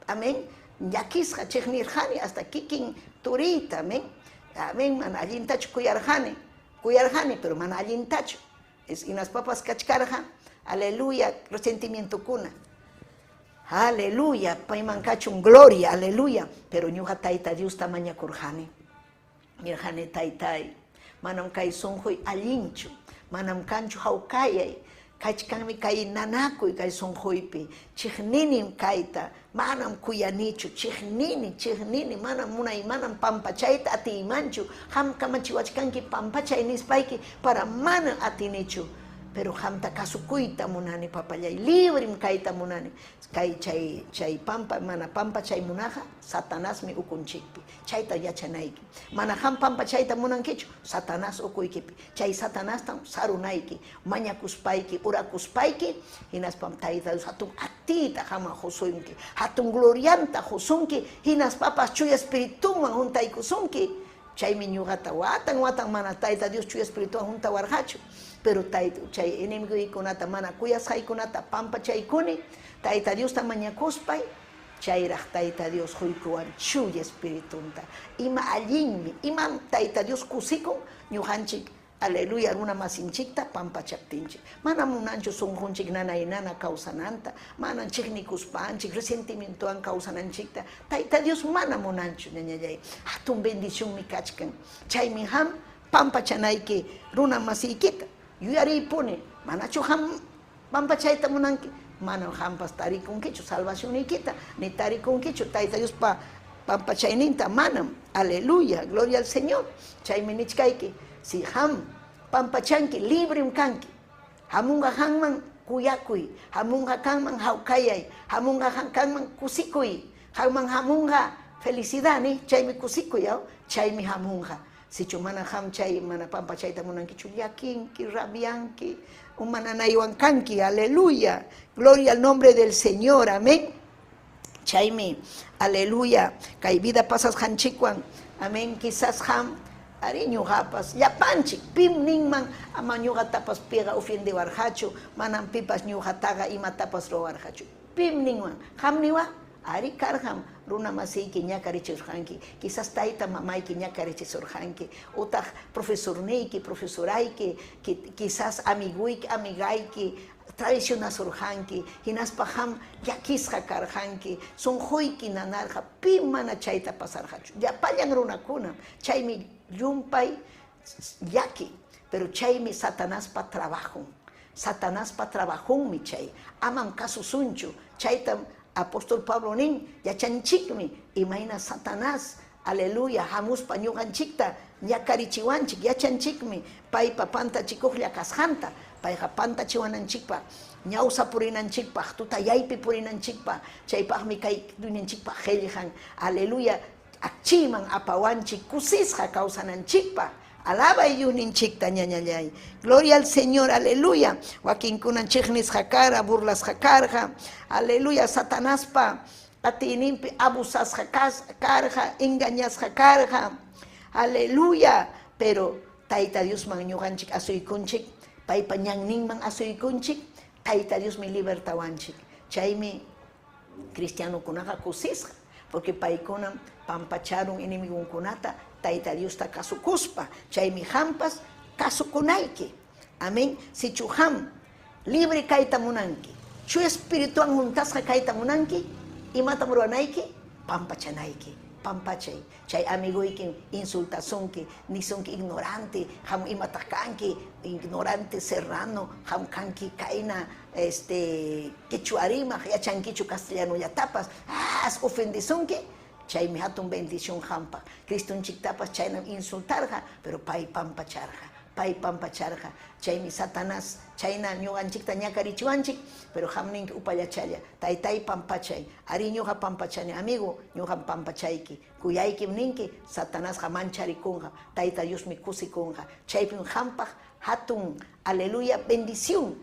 amén, llakisqa chiqnirqani hasta kikin turiyta, amén, amén, mana allintachu kuyarqani, kuyarqani, pero mana allintachu. Es hinaspapas kachkarqa, aleluya, resentimientokuna. Aleluya, payman kachun gloria, aleluya. Pero ñuqa Tayta Diosta mañakurqani. Nirqani, Taytay, manam kay sunquy allinchu, manam kanchu hawkayay, kachkanmi kay nanakuy kay sunquypi, chiqninim kayta, manam kuyanichu, chiqnini, chiqnini, manam munay, manam pampachayta atiymanchu, qam kamachiwachkanki pampachay nispayki, para mana atinichu. Pero qamta kasukuyta munani, papallay, librim kayta munani. Kay chay chay pampa mana pampachay munaqa Satanasmi ukunchikpi. Chayta yachanayki. Mana qam pampachayta munankichu, Satanás ukuykipi. Chay Satanastam sarunayki, mañakuspayki, orakuspayki, hinaspam Tayta Dios hatun atiyta qamman qusunki, hatun glorianta qusunki, hinaspapas Chuya Espiritunwan huntaykusunki. Chaymi ñuqata watan watan mana Tayta Dios Chuya Espirituwan huntawarqachu. Pero tayta chay enemiguykunata mana kuyasqaykunata pampachaykuni, Tayta Diosta mañakuspay, chayraq Tayta Dios quykuwan Chuya Espiritunta. Ima allinmi, imam Tayta Dios kusikun ñuqanchik, aleluya, runa masinchikta pampachaptinchik. Manam munanchu sunqunchik nanay nana kawsananta, manam chiqnikuspanchik, resentimientowan kawsananchikta. Tayta Dios mana munanchu, ñañallay. Hatun bendicionmi kachkan. Chaymi qam pampachanayki runa masiykita. Yuyariypuni, manachu qam pampachayta munanki? Manam qampas tarikunkichu salvacionniykita, ni tarikunkichu Tayta Diospa pampachayninta, manam. Aleluya, gloria al Señor. Chaymi nichkayki, si qam pampachanki, librim kanki. Hamunqa qamman kuyakuy, hamunqa kanman hawkayay, hamunqa kanman kusikuy, qamman hamunqa felicidad, ni chaymi kusikuy, aw? Chaymi hamunqa. Sichu mana qam chay mana pampachayta munankichu, llakinki, rabianki, uma nanaywan kanki. Aleluya. Gloria al nombre del Señor. Amén. Chaymi, aleluya, kay vida pasasqanchikwan, amén, quizás qam, ari ñuqapas, llapanchik, pim ninman, ama ñuqatapas piqa ofendewarqachu, manam pipas ñuqataqa imatapas ruwarqachu. Pim ninman, qam niwa, ari karqam runa masiyki ñakarichisurqanki, quizás tayta mamayki ñakarichisurqanki, utaq profesorniyki, profesorayki, quizás amiguyki, amigayki, traicionasurqanki, hinaspa qam llakisqa karqanki, sunquyki nanarqa, pim mana chayta pasarqachu. Llapallan runakunam, chaymi llumpay llaki, pero chaymi Satanaspa trabajon. Satanaspa trabajonmi chay. Amam kasusunchu. Chaytam apóstol Pablo nin, yachanchikmi imayna Satanás, aleluya, hamuspa ñuqanchikta ñakarichiwanchik, yachanchikmi paypa pantachikuqlla kasqanta, payqa pantachiwananchikpaq, ñawsa purinanchikpaq, tutayaypi purinanchikpaq, chaypaqmi kay duninchikpaq qillqan, aleluya, akchiyman apawanchik kusisqa kawsananchikpaq. Alabay Diosninchikta, ñañallay. Gloria al Señor, aleluya. Wakinkunan chiqnisqa kara, burlasqa karqa. Aleluya, Satanaspa atiyninpi abusasqa karqa, engañasqa karqa. Aleluya. Pero Tayta Diosman ñuqanchik asuykunchik, paypa ñanninman asuykunchik, Tayta Diosmi libertawanchik. Chaymi cristianokunaqa kusisqa, porque paykunam pampacharun enemigonkunata Tayta Diosta kasukuspa. Chaymi qampas kasukunayki. Amén. Sichu qam libre kayta munanki, Chuya Espirituwan huntasqa kayta munanki, imatam ruwanayki? Pampachanayki. Pampachay. Chay amiguykim insultasunki, nisunki ignorante, qam imataq kanki, ignorante serrano, qam kanki kayna este quechua rimaq, yachankichu castellanollatapas, as ofendesunki. Chaymi hatun bendición qampaq. Cristonchiktapas chaynam insultarqa, pero pay pampacharqa. Pay pampacharqa. Chaymi Satanás chayna ñuqanchikta ñakarichiwanchik, pero qam ninki upallachalla. Taytay pampachay. Ari ñuqa pampachani, amigo, ñuqam pampachayki. Kuyaykim ninki, Satanasqa mancharikunqa, Tayta Diosmi kusikunqa. Chaypim qampaq hatun, aleluya, bendición.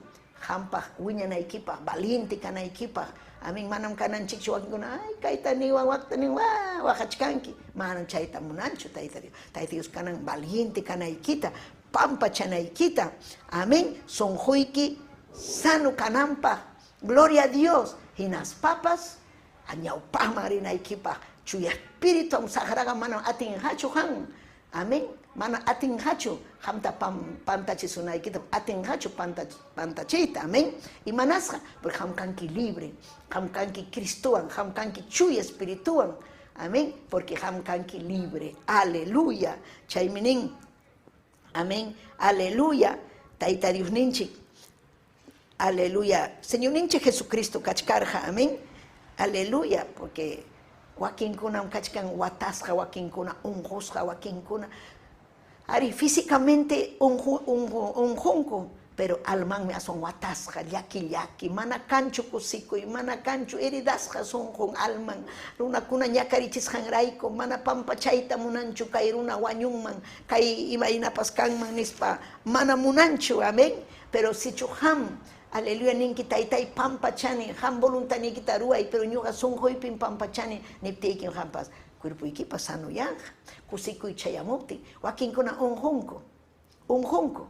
Qampaq wiñanaykipaq, valiente kanaykipaq. Amén, manam kananchikchu wakinkuna, ay, kayta niwan, wakta niwan, waqachkanki. Manam chayta munanchu Tayta Dios. Tayta Dios kanan valiente kanaykita, pampachanaykita. Amén, sunquyki sano kananpaq. Gloria a Dios. Hinaspapas ñawpaqman rinaykipaq. Chuya Espíritu saqraqa manam atinqachu qan. Amén. Mana atinqachu qamta pantachisunaykita, atinqachu pantachiyta. Amén. Imanasqa, porque qam kanki libre, qam kanki Cristowan, qam kanki Chuya Espirituwan. Amén. Porque qam kanki libre. Aleluya. Chaymi nin. Amén. Aleluya. Tayta Diosninchik. Aleluya. Señorninchik Jesucristo kachkarqa. Amén. Aleluya. Porque wakinkunam kachkan watasqa, wakinkuna unqusqa, wakinkuna ari físicamente unqunku, Pero almanmi aswan watasqa, llaki llaki, mana kanchu kusikuy, mana kanchu heridasqa sunqun alman, runakuna ñakarichisqanrayku, mana pampachayta munanchu kay runa wañunman, kay imaynapas kanman nispa, mana munanchu, amén. Pero sichu qam, aleluya, ninki taytay pampachani, qam voluntadniykita ruway, pero ñuqa sunquypim pampachani, niptiykim qampas cuerpoykipas sanoyanqa, kusikuy chayamuptin, wakinkuna unqunku, unqunku.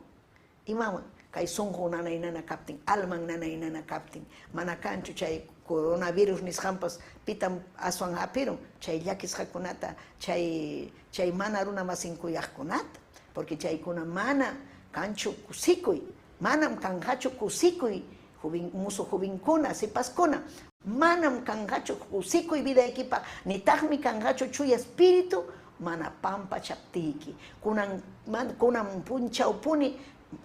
Imawan? Kay sunqun nanay nana kaptin, alman nanay nana kaptin, mana kanchu chay coronavirus nisqanpas pitam aswan hapirun chay llakisqakunata, chay chay mana runa masin kuyaqkunata, porque chaykuna mana kanchu kusikuy, manam kanqachu kusikuy juvin, musu jovinkuna, sipaskuna, manam kanqachu kusikuy vidaykipaq, nitaqmi kanqachu chuya espíritu mana pampachaptiyki. Kunan man, kunan punchawpuni,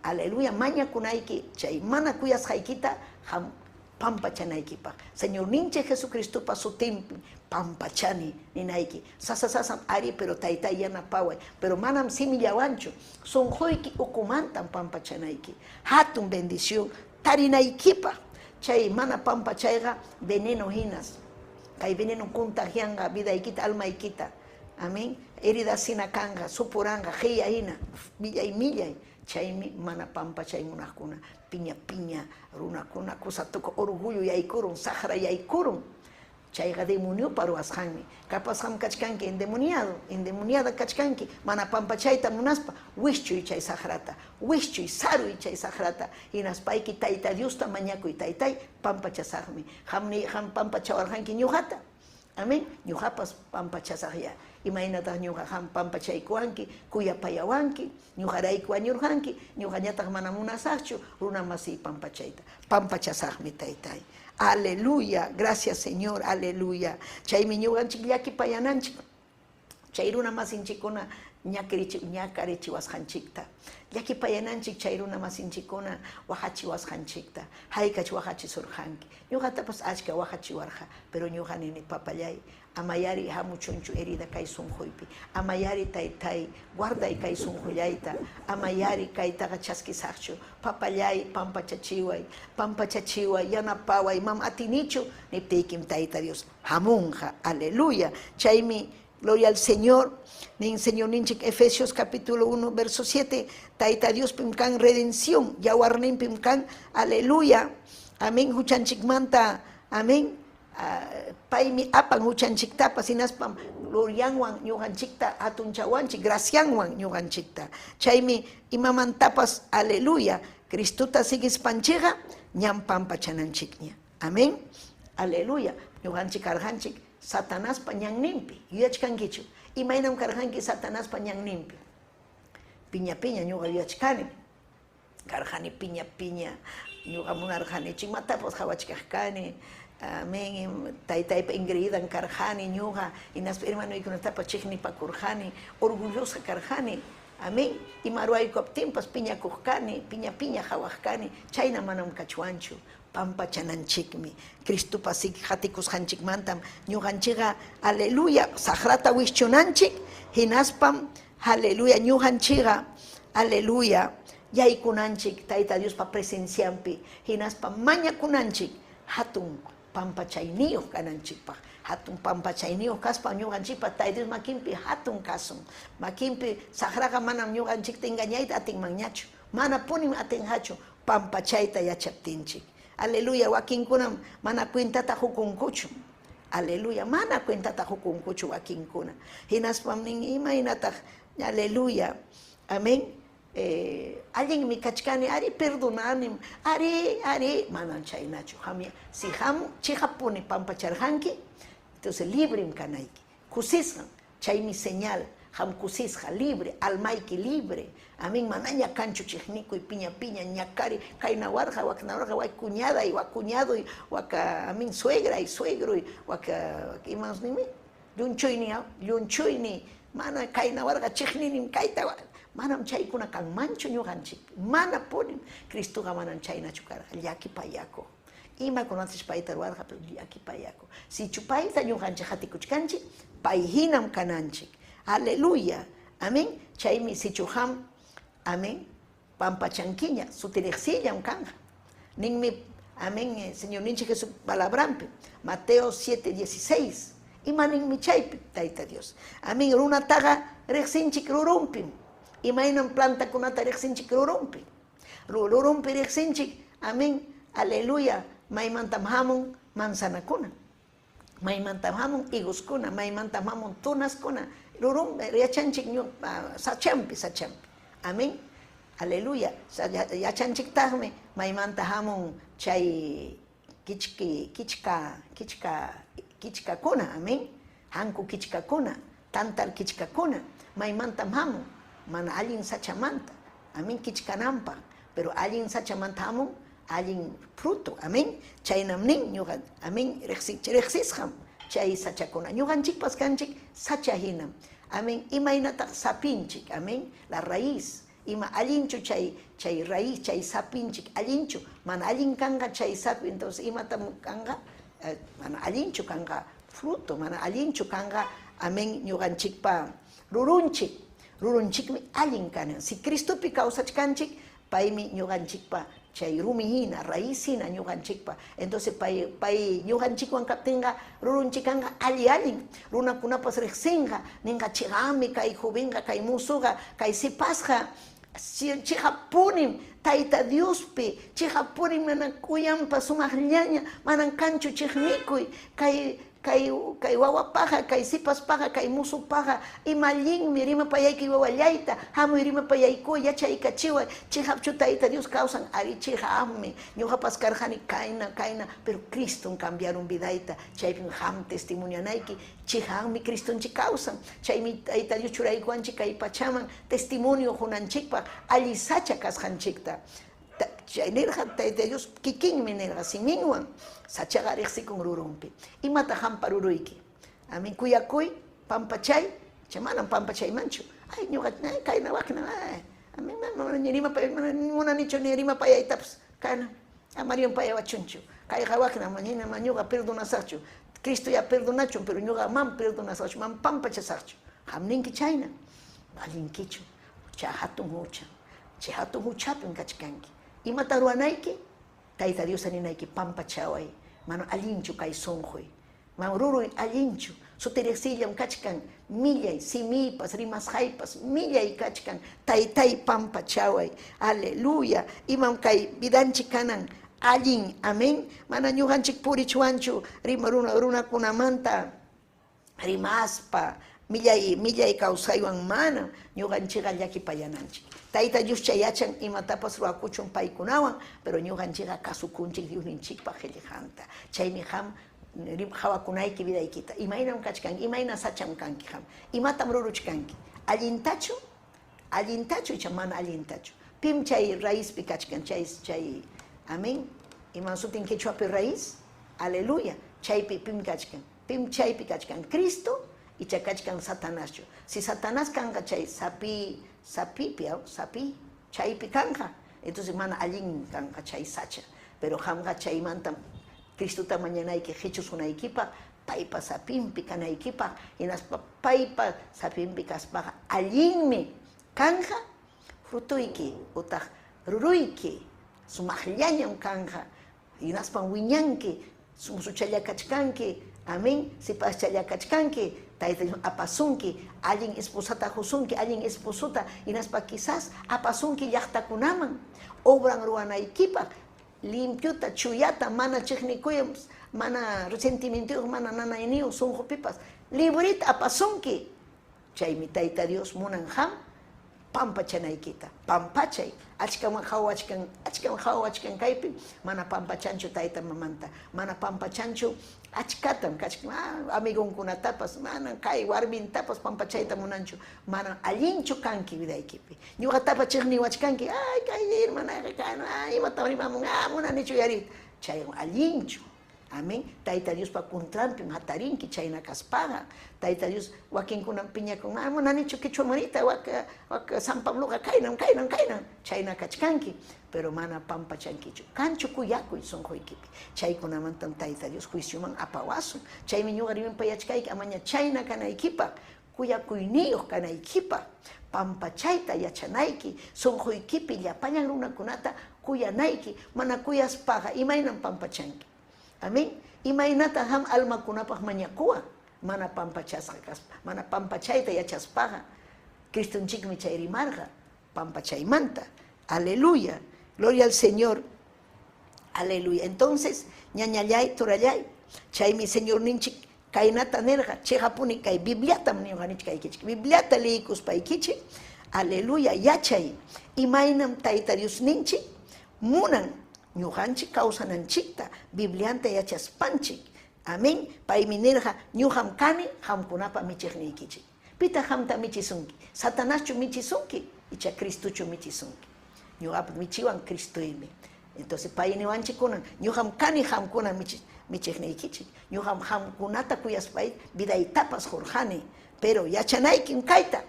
aleluya, mañakunayki chay mana kuyasqaykita qam pampachanaykipaq. Señorninchik Jesucristopa sutinpi pampachani ninayki. Sasa sasam ari, pero taytay yanapaway, pero manam simillawanchu, sunquyki ukumantam pampachanayki. Hatun bendición tarinaykipaq. Chay mana pampachayqa veneno hinas. Kay veneno contagianqa vidaykita, almaykita. Amén. Heridas hina kanqa, supuranqa, qiya hina, millay millay. Chaymi mana pampachay munaqkuna, piña piña runakuna, kusa tuku orgullo yaykurun, saqra yaykurun. Chayqa demoniopa ruwasqanmi. Capaz qam kachkanki endemoniado, endemoniada kachkanki, mana pampachayta munaspa, wischuy chay saqrata, wischuy, saruy chay saqrata, hinaspayki Tayta Diosta mañakuy, Taytay, pampachasaqmi. Qamni qam pampachawarqanki ñuqata. Amén. Ñuqapas pampachasaqya. Imaynataq ñuqa qam pampachaykuwanki, kuyapayawanki, ñuqarayku wañurqanki, ñuqañataq mana munasaqchu runa masiy pampachayta. Pampachasaqmi, Taytay. Aleluya. Gracias, Señor. Aleluya. Chaymi ñuqanchik llakipayananchik. Chay runa masinchikkuna ñakarichiwasqanchikta. Llakipayananchik chay runa masinchikkuna waqachiwasqanchikta. Haykach waqachisurqanki. Ñuqatapas achka waqachiwarqa, pero ñuqa nini, papallay, amayari hamuchunchu herida kay sunquypi. Amayari taytay, guarday kay sunqullayta. Amayari kaytaqa chaskisaqchu. Papallay, pampachachiway, pampachachiway, yanapaway, mam atinichu, niptiykim Tayta Dios hamunqa. Aleluya. Chaymi, gloria al Señor, nin Señorninchik Efesios capítulo 1, verso 7, Tayta Diospim kan redención, yawarninpim kan, aleluya, amén, huchanchikmanta, amén, paymi apan huchanchiktapas, hinaspam glorianwan ñuqanchikta hatunchawanchik, gracianwan ñuqanchikta. Chaymi imamantapas, aleluya, Cristota sigispanchikqa ñam pampachananchikña. Amén. Aleluya. Ñuqanchik karqanchik Satanaspa ñanninpi. Yuyachkankichu? Imaynam karqanki Satanaspa ñanninpi? Piña piña ñuqa yuyachkani. Karqani piña piña. Ñuqa munarqani chimatapas qawachkaq kani. Amén. Taytaypa engreídan karqani ñuqa. Hinaspa hermanoykunatapas chiqnipakurqani. Orgullosa karqani. Amén. Ima ruwaykuptinpas piñakuq kani, piña piña qawaq kani. Chayna manam kachwanchu. Pampachananchikmi. Cristopa qatikusqanchikmantam ñuqanchikqa, aleluya, saqrata wischunanchik, hinaspam, aleluya, ñuqanchikqa, aleluya, yaykunanchik Tayta Diospa presencianpi, hinaspa mañakunanchik hatun pampachayniyuq kananchikpaq. Hatun pampachayniyuq kaspa ñuqanchikpa Tayta Dios makinpi hatun kasun. Makinpi saqraqa manam ñuqanchikta engañayta atinmanñachu. Manapunim atinqachu pampachayta yachaptinchik. Aleluya, wakinkunam mana cuentata qukunkuchu. Aleluya, mana cuentata qukunkuchu wakinkuna. Hinaspam nin, imaynataq, aleluya, amén, allinmi kachkani, ari perdonanim, ari, ari, manam chaynachu. Si qam chiqapuni pampacharqanki, entonces librim kanayki, kusisqam, chaymi señal, qam kusisqa, libre, almayki libre. Amén, manaña kanchu chiqnikuy, piña piña, ñakari, kayna warqa, wakna warqa, wak cuñaday, wak cuñadoy, wak amén, suegray, suegroy, wak imas nimi, llunchuyni, llunchuyni, mana kayna warqa, chiqninim kayta, manam chaykuna kanmanchu ñuqanchik, mana punim, Cristoqa manam chaynachu karqa, llakipayakuq. Imakunatash payta ruwarqa, pero llakipayakuq. Sichu payta ñuqanchik qatikuchkanchik, pay hinam kananchik. Aleluya. Amén. Chaymi sichu qam, amén, Pampachankiña, sutiriqsillam kanqa. Ninmi, amén, Señorninchik Jesús palabrampi, Mateo 7:16. Ima ninmi chaypi, Tayta Dios. Amén, runataqa riqsinchik rurumpim. Imaynam plantakunata riqsinchik rurumpi. Rurumpi riqsinchik, amén, aleluya, maymantam hamun manzanakuna. Maymantam hamun higuskuna, maymantam hamun tunaskuna. Rurum yachanchik sachampi, sachampi. Amén. Aleluya. Yachanchiktaqmi maymanta hamun chay kichki kichka kichka kichkakuna, amén. Hanku kichkakuna, tantal kichkakuna, maymantam hamun, mana allin sachamanta, amén, kichkananpaq, pero allin sachamanta hamun allin fruto, amén. Chaynam nin ñuqa, amén, riqsisqam chay sachakuna. Ñuqanchikpas kanchik sacha hinam, amén. Imaynataq sapinchik, amén, la raíz. Ima allinchu chay chay raíz, chay sapinchik, allinchu, mana allin kanqa chay sapi, entonces imatam kanqa, mana allinchu kanqa fruto, mana allinchu kanqa, amén, ñuqanchikpa rurunchik, rurunchikmi allin kanan. Si Cristopi kawsachkanchik, paymi ñuqanchikpa chay rumi hina, raíz hina ñuqanchikpa. Entonces pay pay ñuqanchikwan kaptinqa rurunchik kanqa alli allin, runakunapas riqsinqa, ninqa chiqami kay jovenqa, kay musuqa, kay sipasqa, chiqapunim Tayta Diospi, chiqapunim mana kuyanpa sumaqllaña, manan kanchu chiqnikuy, kay kay kay wawapaqa, kay sipaspaqa, kay musupaqa, ima allinmi rimapayayki wawallayta, hamuy rimapayaykuy, yachaykachiway, chiqapchu Tayta Dios kawsan, ari chiqapmi, ñuqapas karqani kayna, kayna, pero Cristom cambiaron vidayta, chaypim qam testimonianayki, chiqapmi Cristonchik kawsan, chaymi Tayta Dios churaykuwanchik kay pachaman testimonio qunanchikpaq alli sacha kasqanchikta. Chay nirqa Tayta Dios kikinmi nirqa siminwan, sachaqa riqsikun rurunpi. Imataq qampa ruruyki? Amén, kuyakuy, pampachay, chay manam pampachaymanchu. Ay, ñuqa kayna wakna, ay, amén, mana ni rimapay, mana munanichu ni rimapayaytapas, kayna, ama rimpayawachunchu. Kayqa wakna, manina ñuqa perdonasaqchu. Cristo ya perdonachun, pero ñuqa mam perdonasaqchu, mam pampachasaqchu. Qam ninki chayna, allinkichu, chay hatun hucha, chay hatun huchapim kachkanki. Imata ruwanayki? Tayta Dios ninayki pampachaway, mana allinchu kay sunquy, man ruruy allinchu, sutiriqsillam kachkan, millay simiypas rimasqaypas millay kachkan, taytay pampachaway, aleluya, imam kay vidanchik kanan allin, amén, mana ñuqanchik purichwanchu rima runa runakunamanta rimaspa, millay millay kawsaywan mana ñuqanchikqa llakipayananchik. Tayta Dios chay yachan imatapas ruwakuchun paykunawan, pero ñuqanchikqa kasukunchik Diosninchikpa qillqanta. Chaymi qam qhawakunayki vidaykita. Imaynam kachkanki, imayna sacham kanki qam. Imatam ruruchkanki. Allintachu? Allintachu icha mana allintachu. Pim chay raizpi kachkan, chay chay, amén. Imam sutin quechuapi raíz? Aleluya. Chaypi pim kachkan. Pim chaypi kachkan. Cristo icha kachkan Satanaschu. Si Satanás kanqa chay sapi sapipi, sapi chaypi kanqa, entonces mana allin kanqa chay sacha. Pero qamqa chaymanta Cristota mañanayki qichusunaykipaq, paypa sapinpi kanaykipaq, hinaspa paypa sapinpi kaspaqa allinmi kanja frutuyki utaq ruruyki, sumaqllañam kanja, hinaspam wiñanki, musuchalla kachkanki, amén, sipaschalla kachkanki, Tayta Dios apasunki, allin esposata qusunki, allin esposota, hinaspa quizás apasunki llaqtakunaman, obran ruwanaykipaq, limpiota, chuyata, mana chiqnikuyam, mana resentimientoyuq, mana nanayniyuq sunqupipas, librita apasunki. Chaymi Tayta Dios munan qam pampachanaykita, pampachay, achkam qhawachkan, achkam qhawachkan kaypi, mana pampachanchu tayta mamanta, mana pampachanchu achkatam kachkan, amigonkunatapas, mana kay warmintapas pampachayta munanchu, mana allinchu kanki vidaykipi. Ñuqatapas chiqniwachkanki, ay kay hermanaqa kayna, ay imatam rimamun, munanichu yariyta, chaywan allinchu. Amén. Tayta Diospa contranpim hatarinki chayna kaspaqa. Tayta Dios wakinkunam piñakun, munanichu quichua marita, wak wak San Pabloqa kaynam, kaynam, kaynam, chayna kachkanki, pero mana pampachankichu. Kanchu kuyakuy sunquykipi. Chaykunamantam Tayta Dios juicioman apawasun. Chaymi ñuqa rimanpayachkayki amaña chayna kanaykipaq. Kuyakuyniyuq kanaykipaq, pampachayta yachanayki, sunquykipi llapallan runakunata kuyanayki, mana kuyaspaqa imaynam pampachanki. Amén. Imaynata ham almakunapaq mañakuwaq mana pampachasqa kaspa, mana pampachayta yachaspaqa. Cristonchikmi chay rimarqa pampachaymanta. Aleluya. Gloria al Señor. Aleluya. Entonces, ñañallay, turallay, chaymi Señorninchik kaynata nirqa, chiqapuni kay Bibliatam ñuqanichkaykichik. Bibliata liyikuspaykichik, aleluya, yachay imaynam Tayta Diosninchik munan ñuqanchik kawsananchikta, Biblianta yachaspanchik. Amén. Paymi nirqa, ñuqam kani qamkunapa michiqniykichik. Pitaq qamta michisunki? Satanaschu michisunki? Icha Cristochu michisunki? Ñuqapa michiwan Cristoymi. Entonces pay niwanchik kunan, ñuqam kani qamkuna michiqniykichik. Ñuqam qamkunata kuyaspay vidaytapas qurqani. Pero yachanaykim kayta.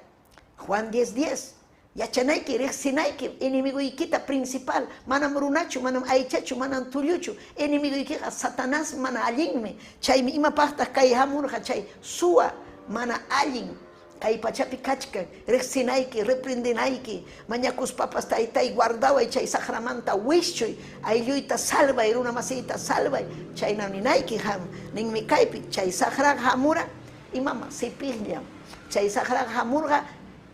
Juan 10:10. Yachanayki, riqsinayki enemiguykita principal, manam runachu, manam aychachu, manam tulluchu. Enemiguykiqa Satanás mana allinmi. Chaymi imapaqtaq kay hamurqa chay suwa mana allin kay pachapi kachkan. Riqsinayki, reprendinayki, mañakuspapas taytay guardaway chay saqramanta wischuy, aylluyta salvay, runa masiyta salvay. Chaynam ninayki ham, ninmi kaypi chay saqraqa hamura imama sipiqllam. Chay saqraqa hamurqa,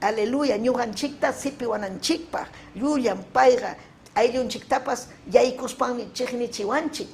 aleluya, ñuqanchikta sipiwananchikpaq, llullam payqa ayllunchiktapas yaykuspanmi chiqnichiwanchik,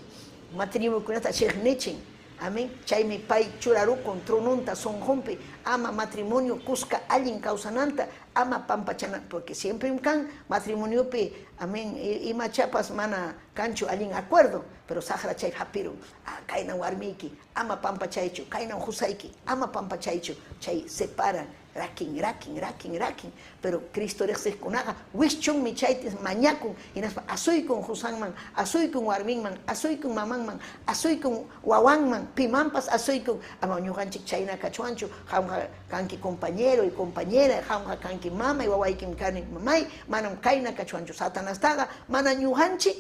matrimoniokunata chiqnichin. Amén. Chaymi pay churarukun tronunta sunqunpi, ama matrimonio kuska allin kawsananta, ama pampachana, porque siempre kan matrimoniopi, amén, imachapas mana kanchu allin acuerdo, pero saqra chay hapirun, ah, kaynan warmiyki, ama pampachaychu, kaynan qusayki, ama pampachaychu, chay separan, rakin, rakin, rakin, rakin, pero Cristo riqsiqkunaqa wischunmi chaytis mañakun, hinaspa asuykun qusanman, asuykun warminman, asuykun mamanman, asuykun wawanman, pimanpas asuykun, ama ñuqanchik chayna kachwanchu, qamqa kanki compañero y compañera, qamqa kanki mamay, wawaykim kani mamay, manam kayna kachwanchu, Satanastaqa mana ñuqanchik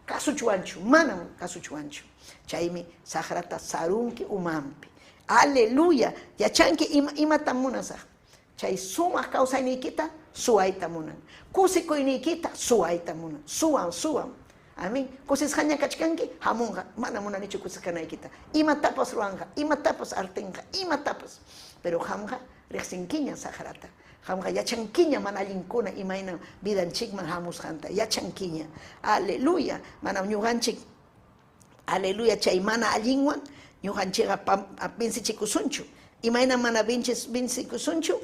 kasuchwanchu, manam kasuchwanchu. Chaymi saqrata sarunki umanpi. Aleluya. Yachanki imatam munasaq. Chay sumaq kawsayniykita suwayta munan. Kusikuyniykita suwayta munan. Suwan, suwan. Amén. Kusisqaña kachkanki, hamunqa. Mana munanichu kusisqanaykita. Imatapas ruwanqa, imatapas artinqa, imatapas. Pero qamqa riqsinkiña saqrata. Qamqa yachankiña mana allinkuna imayna vidanchikman hamusqanta. Yachankiña. Aleluya. Manam ñuqanchik, aleluya, chay mana allinwan ñuqanchikqa vencichikusunchu. Imayna mana vencikusunchu?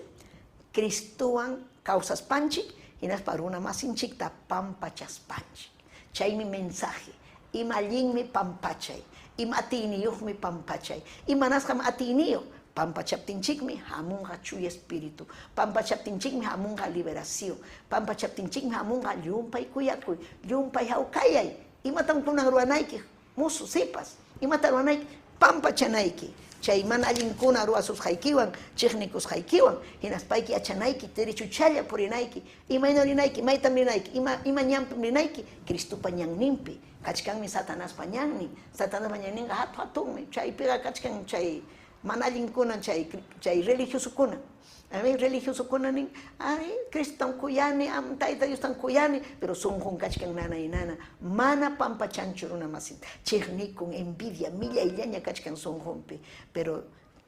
Cristowan kawsaspanchik, hinaspa runa masinchikta pampachaspanchik. Chaymi mensaje. Ima allinmi pampachay. Ima atiyniyuqmi pampachay. Imanasqam atiyniyuq? Pampachaptinchikmi hamunqa chuya espíritu. Pampachaptinchikmi hamunqa liberación. Pampachaptinchikmi hamunqa llumpay kuyakuy, llumpay hawkayay. Imatam kunan ruwanayki? Musu, sipas. Imata ruwanayki? Pampachanayki. Chay mana allinkuna ruwasusqaykiwan, chiqnikusqaykiwan, hinaspayki yachanayki, derechuchalla purinayki, imayna rinayki, maytam rinayki, ima ñanpim rinayki, Cristopa ñanninpi. Kachkanmi Satanaspa ñannin. Satanaspa ñanninqa hatu hatunmi. Chaypiqa kachkan chay mana allinkuna, chay religiosokuna. Amén, religiosokuna nin, ay, Criston kuyani, am Tayta Diostan kuyani, pero sunqun kachkan nanay nana, mana pampachanchu runa masinta, chiqnikun, envidia, millayllaña kachkan sunqunpi, pero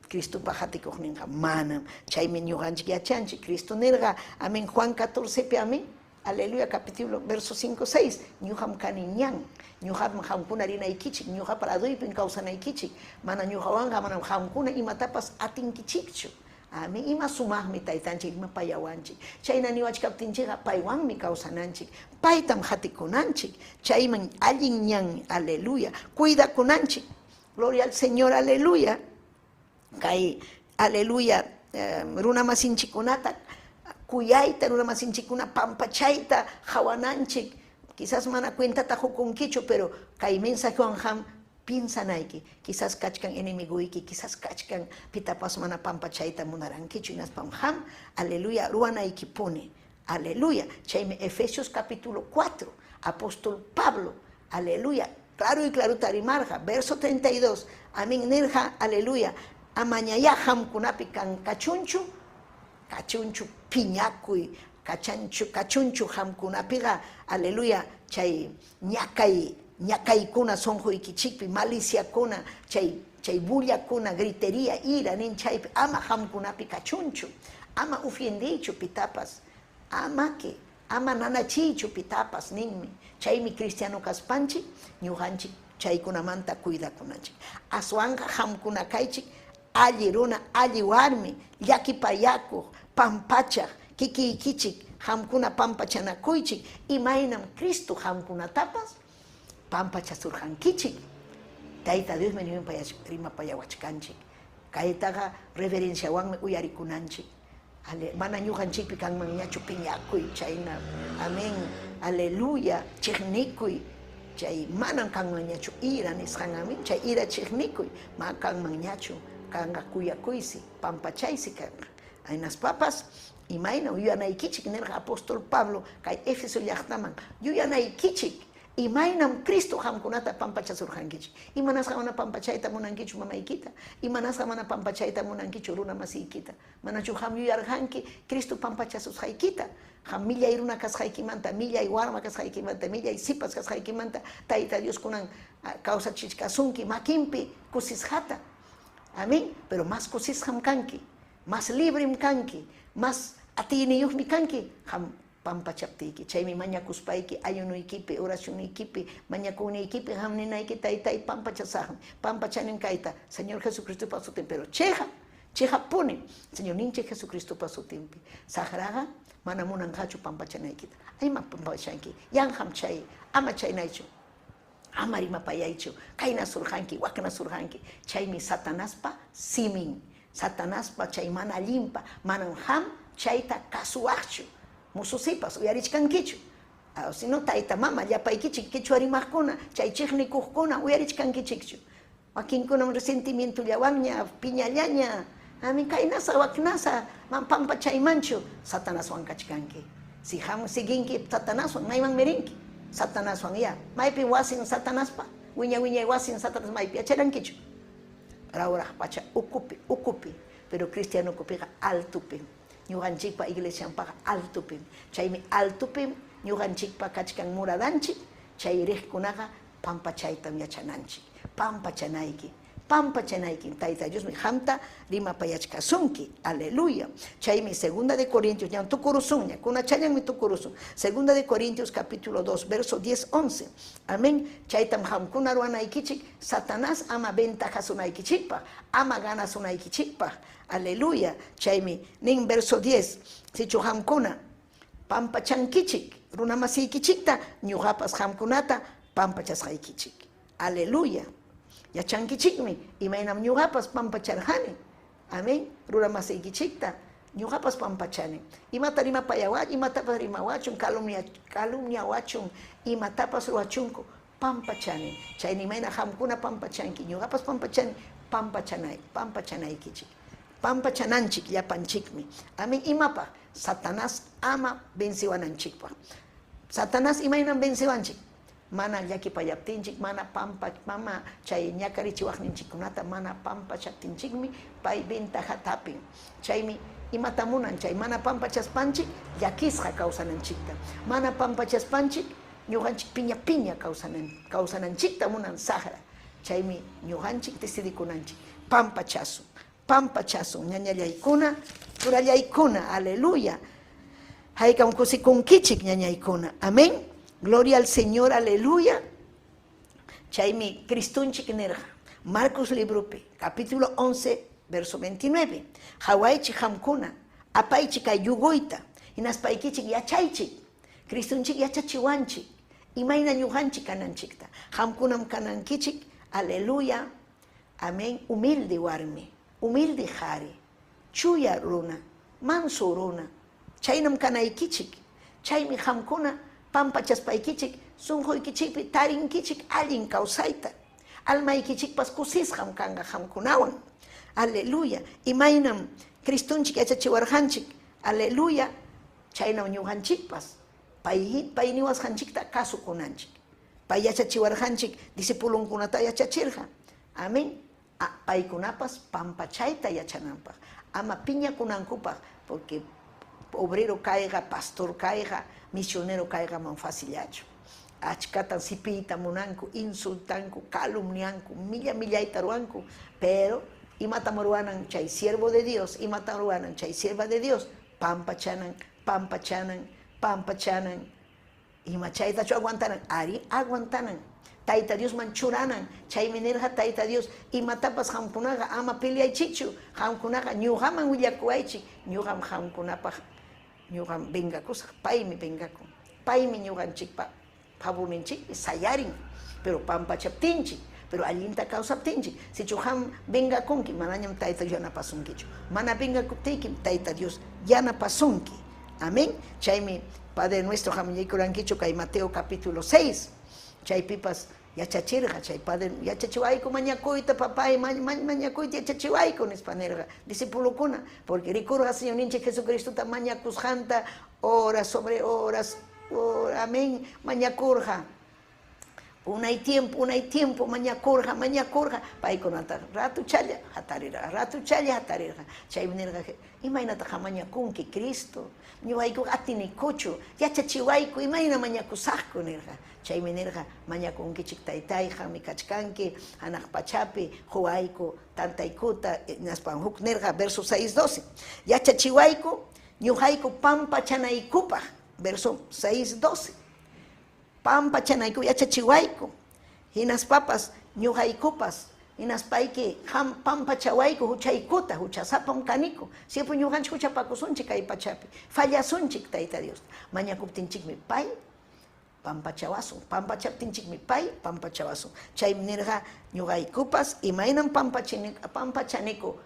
Cristopa qatikuqninqa manam. Chaymi ñuqanchik yachanchik, Cristo nirqa, amén, Juan 14pi, amén, aleluya, capítulo, verso 5, 6, ñuqam kani ñan, ñuqam qamkuna rinaykichik, ñuqapa laduypin kawsanaykichik, mana ñuqawanqa manam qamkuna imatapas atinkichikchu. Amén. Ima sumaqmi taytanchik, ima payawanchik. Chayna niwachkaptinchikqa paywanmi kawsananchik. Paytam qatikunanchik. Chayman allin ñan, aleluya. Cuidakunanchik. Gloria al Señor, aleluya. Kay, aleluya, runa masinchikunata kuyayta, runa masinchikuna pampachayta hawananchik. Quizás mana cuentata hukunkichu, pero kay mensajewan ham piensanayki, quizás kachkan enemiguyki, quizás kachkan pitapas mana pampachayta munarankichu, hinaspam ham, aleluya, ruwanaykipuni, aleluya. Chaymi Efesios capítulo 4, apóstol Pablo, aleluya, claro y claro rimarqa, verso 32, amén, nirqa, aleluya, Amañayá qamkunapi kan kachunchu, kachunchu piñakuy, kachanchu, kachunchu qamkunapiqa, aleluya, chay ñakay, ñakaykuna sunquykichikpi, maliciakuna, chay, chay bullakuna, gritería, ira nin chaypi, ama qamkunapi kachunchu, ama ufiendiychu pitapas, amaki, ama nanachiychu pitapas ninmi. Chaymi cristiano kaspanchik, ñuqanchik chaykunamanta cuidakunanchik. Aswanqa qamkuna kaychik alli runa, alli warmi, llakipayakuq, pampachaq, kikiykichik qamkuna pampachanakuychik, imaynam Cristo qamkunatapas pampachasurqankichik. Tayta Diosmi rimapayawachkanchik. Kaytaqa reverenciawanmi uyarikunanchik. Mana ñuqanchikpi kanmanñachu piñakuy chayna, amén, aleluya, chiqnikuy, chay manam kanmanñachu ira nisqan, amén, chay ira chiqnikuy ma kanmanñachu, kanqa kuyakuysi, pampachaysi kanqa. Hinaspapas imayna yuyanaykichik nirqa apóstol Pablo kay Éfeso llaqtaman, yuyanaykichik imaynam Cristo qamkunata pampachasurqankichik. Imanasqa mana pampachayta munankichu mamaykita, imanasqa mana pampachayta munankichu runa masiykita. Manachu qam yuyarqanki Cristo pampachasusqaykita, qam millay runa kasqaykimanta, millay warma kasqaykimanta, millay sipas kasqaykimanta, Tayta Dios kunan kawsachichkasunki makinpi kusisqata. Amén. Pero mas kusisqam kanki, mas librem kanki, mas atiyniyuqmi kanki qam pampachaptiyki. Chaymi mañakuspayki ayunuykipi, oracioniykipi, mañakuyniykipi qam ninayki, Taytay, pampachasaqmi, pampachanin kayta, Señor Jesucristopa sutinpi. Pero cheqap, cheqappuni, Señorninchik Jesucristopa sutinpi. Saqraqa mana munanqachu pampachanaykita. Ima pampachanki? Yanqam chay, ama chaynaychu. Ama rimapayaychu, kayna surqanki, wakna surqanki. Chaymi Satanaspa simin, Satanaspa chay mana allinpa, manam qam chayta kasuwaqchu. Mususipas uyarichkankichu. Sino tayta mama llapaykichik quechua rimaqkuna, chay chiqnikuqkuna uyarichkankichikchu. Wakinkunam resentimientollawanña, piñallaña, amin kaynasa, waknasa, man pampachaymanchu, Satanaswan kachkanki. Si qam siguinki Satanaswan, maymanmi rinki? Satanaswan ya. Maypim wasin Satanaspa? Wiña wiñay wasin Satanas maypi yacharankichu? Rawraq pacha ukupi, ukupi, pero cristianokupiqa altopim. Ñuqanchikpa iglesianpaqa altopim. Chaymi altopim ñuqanchikpa kachkan moradanchik, chay riqkunaqa pampachaytam yachananchik. Pampachanayki, pampachanaykim, Tayta Diosmi qamta rimapayachkasunki. Aleluya. Chaymi Segunda de Corintios, ñam tukurusunña, kunachallanmi tukurusun. Segunda de Corintios capítulo 2, verso 10, 11. Amén. Chaytam qamkuna ruwanaykichik, Satanás ama ventajasunaykichikpaq, ama ganasunaykichikpaq. Aleluya. Chaymi nin verso 10, sichu qamkuna pampachankichik runamasiykichikta, ñuqapas qamkunata pampachasqaykichik. Aleluya. Yachankichikmi imaynam ñuqapas pampacharqani. Amén. Runamasiykichikta ñuqapas pampachani. Imata rimapayawa, imatapas rimawachun, calumnia, calumniawachun, imatapas ruwachunku, pampachani. Chaymi imayna qamkuna pampachanki, ñuqapas pampachani, pampachanay, pampachanaykichik. Pampachananchik llapanchikmi. Amén. Imapaq? Satanás ama venciwananchikpaq. Satanás imaynam venciwanchik? Mana llakipayaptinchik, mana pampa, mama chay ñakarichiwaqninchikkunata mana pampachaptinchikmi pay ventajatapin. Chaymi imata munan chay mana pampachaspanchik llakisqa kawsananchikta. Mana pampachaspanchik ñuqanchik piña piña kawsanan, kawsananchikta munan saqra. Chaymi ñuqanchik decidikunanchik pampachasun, pampachasun ñañallaykuna, turallaykuna, aleluya. Haykam kusikunkichik ñañaykuna. Amén. Gloria al Señor, aleluya. Chaymi Cristonchik nirqa. Marcos libropi, capítulo 11, verso 29. Hawaychik qamkuna, apaychik kay yugoyta, hinaspaykichik yachaychik. Cristonchik yachachiwanchik, imayna ñuqanchik kananchikta. Qamkunam kanankichik, aleluya. Amén. Humilde warmi, humilde qhari, chuya runa, manso runa. Chaynam kanaykichik. Chaymi qamkuna pampachaspaykichik, sunquykichikpi tarinkichik allin kawsayta. Almaykichikpas kusisqam kanqa qamkunawan. Aleluya. Imaynam Cristonchik yachachiwarqanchik. Aleluya. Chaynam ñuqanchikpas pay pay niwasqanchikta kasukunanchik. Pay yachachiwarqanchik discipulonkunata yachachirqa. Amén. Paykunapas pampachayta yachananpaq, ama piñakunankupaq, porque obrero kayqa, pastor kayqa, misionero kayqa man facillachu. Achkatan sipiyta munanku, insultanku, calumnianku, milla millayta ruwanku, pero imatam ruwanan chay siervo de Dios, imatam ruwanan chay sierva de Dios, pampachanan, pampachanan, pampachanan. Ima chaytachu aguantanan, ari aguantanan. Tayta Diosman churanan, chaymi nirqa Tayta Dios, imatapas qamkunaqa ama peleaychikchu, qamkunaqa ñuqaman willakuwaychik, ñuqam qamkunapaq, ñuqam vengakusaq, paymi vengakun, paymi ñuqanchikpa favorninchikpi sayarin, pero pampachaptinchik, pero allinta kawsaptinchik, sichu qam vengakunki, manañam Tayta Dios yanapasunkichu, mana vengakuptiykim Tayta Dios yanapasunki. Amén. Chaymi Padre Nuestro qam kay Mateo capítulo 6, chaypipas yachachirqa, chay Padre yachachiwayku mañakuyta, papay mañakuyta yachachiwayku nispa nirqa discipulokuna, porque rikurqa Señorninchik Jesucristota mañakusqanta horas sobre horas, amén, mañakurqa. Unay tiempo, mañakurqa, mañakurqa, paykunata ratuchalla hatarirqa, ratuchalla hatarirqa. Chaymi nirqa, imaynataqa mañakunki Cristo, ñuqaykuqa atinikuchu, yachachiwayku, imayna mañakusaqku nirqa. Chaymi nirqa, mañakunkichik taytay, qammi kachkanki, hanaq pachapi, quwayku, tantaykuta, hinaspan huk nirqa, verso 6:12. Yachachiwayku, ñuqayku pampachanaykupaq, verso 6:12. Pampachanayku yachachiwayku, hinaspapas ñuqaykupas, hinaspayki qam pampachawayku huchaykuta, huchasapam kaniku, siempre ñuqanchik huchapakusunchik kay pachapi, fallasunchik Tayta Dios. Mañakuptinchikmi pay pampachawasun, pampachaptinchikmi pay pampachawasun. Chaymi nirqa ñuqaykupas imaynam pampachaniku,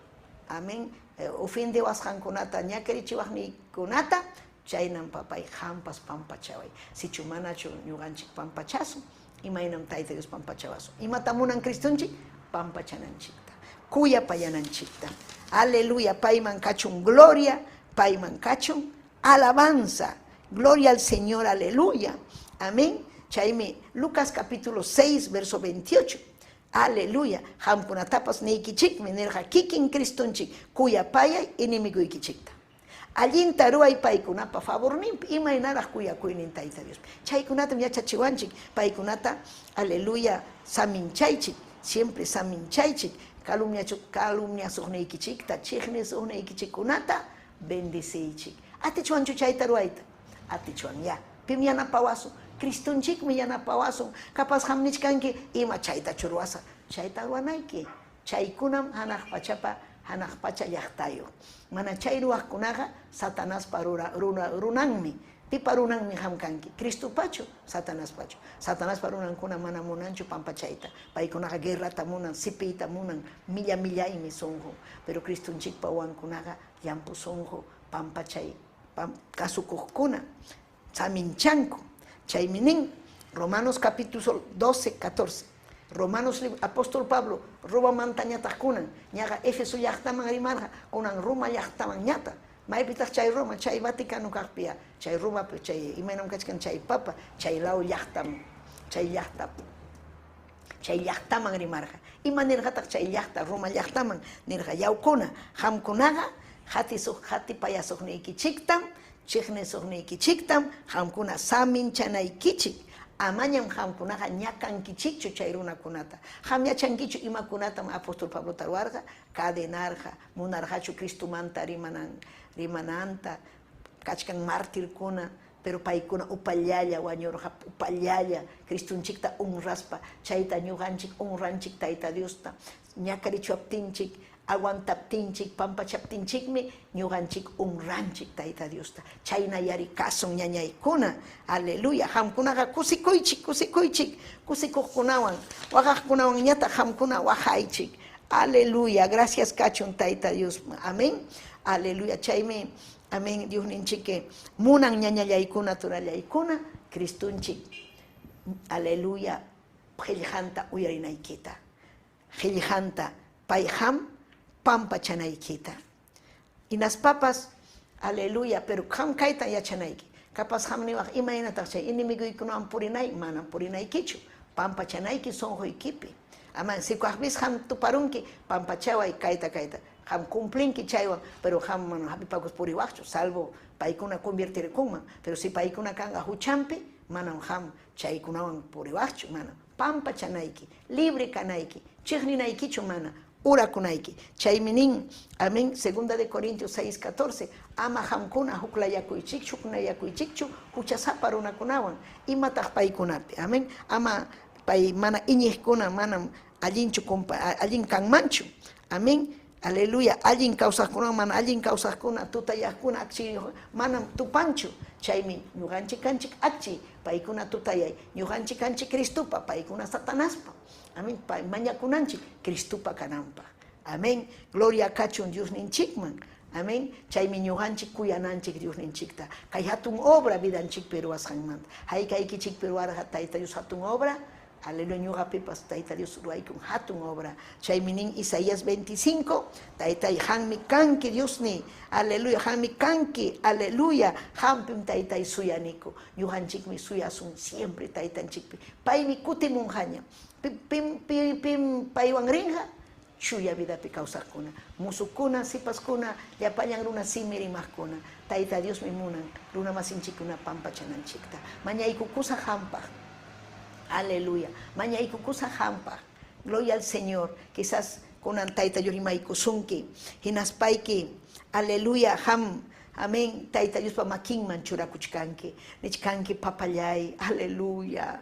amén, ofendewasqankunata, ñakarichiwaqniykunata, chaynam papay qampas pampachaway. Sichu manachu ñuqanchik pampachasun, imaynam Tayta Dios pampachawasun. Imata munan Cristonchik? Pampachananchikta, kuyapayananchikta. Aleluya, payman kachun gloria, payman kachun alabanza. Gloria al Señor, aleluya. Amén. Chaymi Lucas capítulo 6, verso 28. Aleluya. Qamkunatapas niykichikmi nirqa kikin Cristonchik kuyapayay enemiguykichikta. Allinta ruway paykunapa favorninpi, imaynaraq kuyakuynin Tayta Dios. Chaykunatam yachachiwanchik, paykunata, aleluya, saminchaychik, siempre saminchaychik, calumniasuqniykichikta, chiqnisuqniykichikkunata bendeciychik. Atichwanchu chayta ruwayta? Atichwan ya. Pim yanapawasun? Cristonchikmi yanapawasun. Capaz qam nichkanki, ima chaytachu ruwasaq? Chayta ruwanayki. Chaykunam hanaq pachapa, hanaq pacha llaqtayuq. Mana chay ruwaqkunaqa Satanaspa runanmi. Pipa runanmi qam kanki? Cristopachu, Satanaspachu. Satanaspa runankuna mana munanchu pampachayta. Paykunaqa guerrata munan, sipiyta munan, milla millaymi sunqu. Pero Cristonchikpa wawankunaqa llampu sunqu, pampachay, kasukuqkuna, saminchanku. Chaymi nin Romanos capítulo 12, 14. Romanos apóstol Pablo Romamantañataq kunan, ñaqa Éfeso llaqtaman rimarqa, kunan Roma llaqtaman ñata. Maypitaq chay Roma, chay Vaticano kaqpiya, chay Romapi, chay imaynam kachkan chay papa, chay law llaqtam, chay llaqta, chay llaqtaman rimarqa. Ima nirqataq chay llaqta, Roma llaqtaman nirqa, yawkuna, qamkunaqa hatipayasuqniykichiktam, chiqnisuqniykichiktam, qamkuna saminchanaykichik. Amañam qamkunaqa ñakankichikchu chay runakunata. Qam yachankichu imakunatam apóstol Pablota ruwarqa, cadenarqa, munarqachu Cristomanta rimananta, kachkan mártirkuna, pero paykuna upallalla wañurqa, upallalla Cristonchikta honraspa, chayta ñuqanchik honranchik Tayta Diosta, ñakarichuaptinchik, aguantaptinchik, pampachaptinchikmi ñuqanchik honranchik Tayta Diosta. Chayna yari kasun ñañaykuna. Aleluya. Qamkunaqa kusikuychik, kusikuychik, kusikuqkunawan, waqaqkunawan ñataq qamkuna waqaychik. Aleluya. Gracias kachun Tayta Dios. Amén. Aleluya. Chaymi, amén, Diosninchik munan ñañallaykuna, turallaykuna, Cristonchik. Aleluya. Qillqanta uyarinaykita. Qillqanta payqam pampachanaykita. Hinaspapas, aleluya, pero qam kayta yachanayki. Capaz qam niwaq imaynataq chay enemiguykunawan purinay, manam purinaykichu. Pampachanayki sunquykipi. Ama sikuaqpis qam tuparunki, pampachaway kayta kayta. Qam cumplinki chaywan, pero qam mana hapipakus puriwaqchu, salvo paykuna convertirkunman. Pero si paykuna kanqa huchampi, manam qam chaykunawan puriwaqchu, mana. Pampachanayki, libre kanayki, chiqninaykichu mana, urakunayki. Chaymi nin, amén, segunda de Corintios 6, 14, ama qamkuna huklayakuychikchu, huknayakuychikchu, huchasapa runakunawan, imataq paykunapi, amén, ama pay mana iñiqkuna manam allinchu allin kanmanchu, amén, aleluya, allin kawsaqkunawan mana allin kawsaqkuna, tutayaqkuna, akchi manam tupanchu, chaymi ñuqanchik kanchik akchi, paykuna tutayay, ñuqanchik kanchik Cristopa, paykuna Satanaspa, amén, mañakunanchik Cristopa kananpaq, amén, gloria kachun Diosninchikman, amén, chaymi ñuqanchik kuyananchik Diosninchikta, kay hatun obra vidanchikpi ruwasqanmanta, haykaykichikpi ruwarqa Tayta Dios hatun obra, aleluya, ñuqapipas Tayta Dios ruwaykun hatun obra, chaymi nin Isaías 25, Taytay qanmi kanki Diosni, aleluya, qanmi kanki, aleluya, qampim Taytay suyaniku, ñuqanchikmi suyasun siempre Taytanchikpi, paymi kutimunqaña, pim pim pim paywan rinqa, chuya vidapi kawsaqkuna, musukuna, sipaskuna, llapallan runa simi rimaqkuna, Tayta Diosmi munan runa masinchikkuna pampachananchikta, mañaykukusa qampaq, aleluya, mañaykukusa qampaq, gloria al Señor, quizás kunan Tayta Dios rimaykusunki, hinaspayki, aleluya, qam, amén, Tayta Diospa makinman churakuchkanki, nichkanki papallay, aleluya.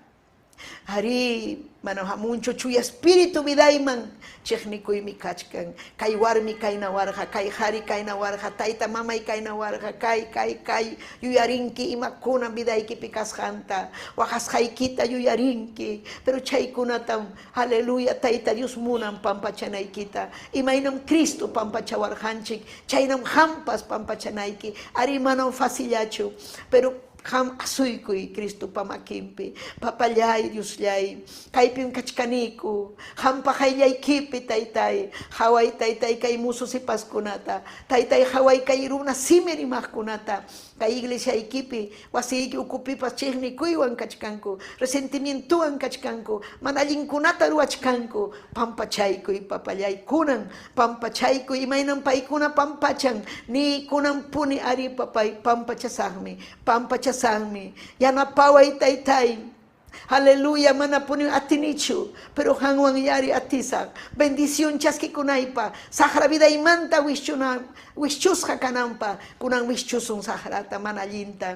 Arí, mana hamunchu chuya espíritu vidayman, chiqnikuymi kachkan, kay warmi kayna warqa, kay qhari kayna warqa, tayta mamay kayna warqa, kay, kay, kay, yuyarinki imakuna vidaykipi kasqanta, waqasqaykita yuyarinki, pero chaykunatam, aleluya, Tayta Dios munan pampachanaykita, imaynam Cristo pampachawarqanchik, chaynam qampas pampachanayki, arí, manam facillachu, pero qam asuykuy Cristopa makinpi, papallay, Diosllay, kaypim kachkaniku, qampa qayllaykipi, taytay, qhaway, taytay, kay musu sipaskunata, taytay, qhaway kay runa simi rimaqkunata, kay iglesiaykipi, wasiyki ukupipas chiqnikuywan kachkanku, resentimientowan kachkanku, mana allinkunata ruwachkanku, pampachaykuy, papallay, kunan pampachaykuy, imaynam paykuna pampachan, ni kunan puni ari, papay, pampachasaqmi, pampachasaqmi, yanapaway, taytay, aleluya, mana puni atinichu, pero qanwan yari atisaq, bendición chaskikunaypa, saqra vidaymanta wischuna, wischusqa kananpa, kunan wischusun saqrata mana allinta.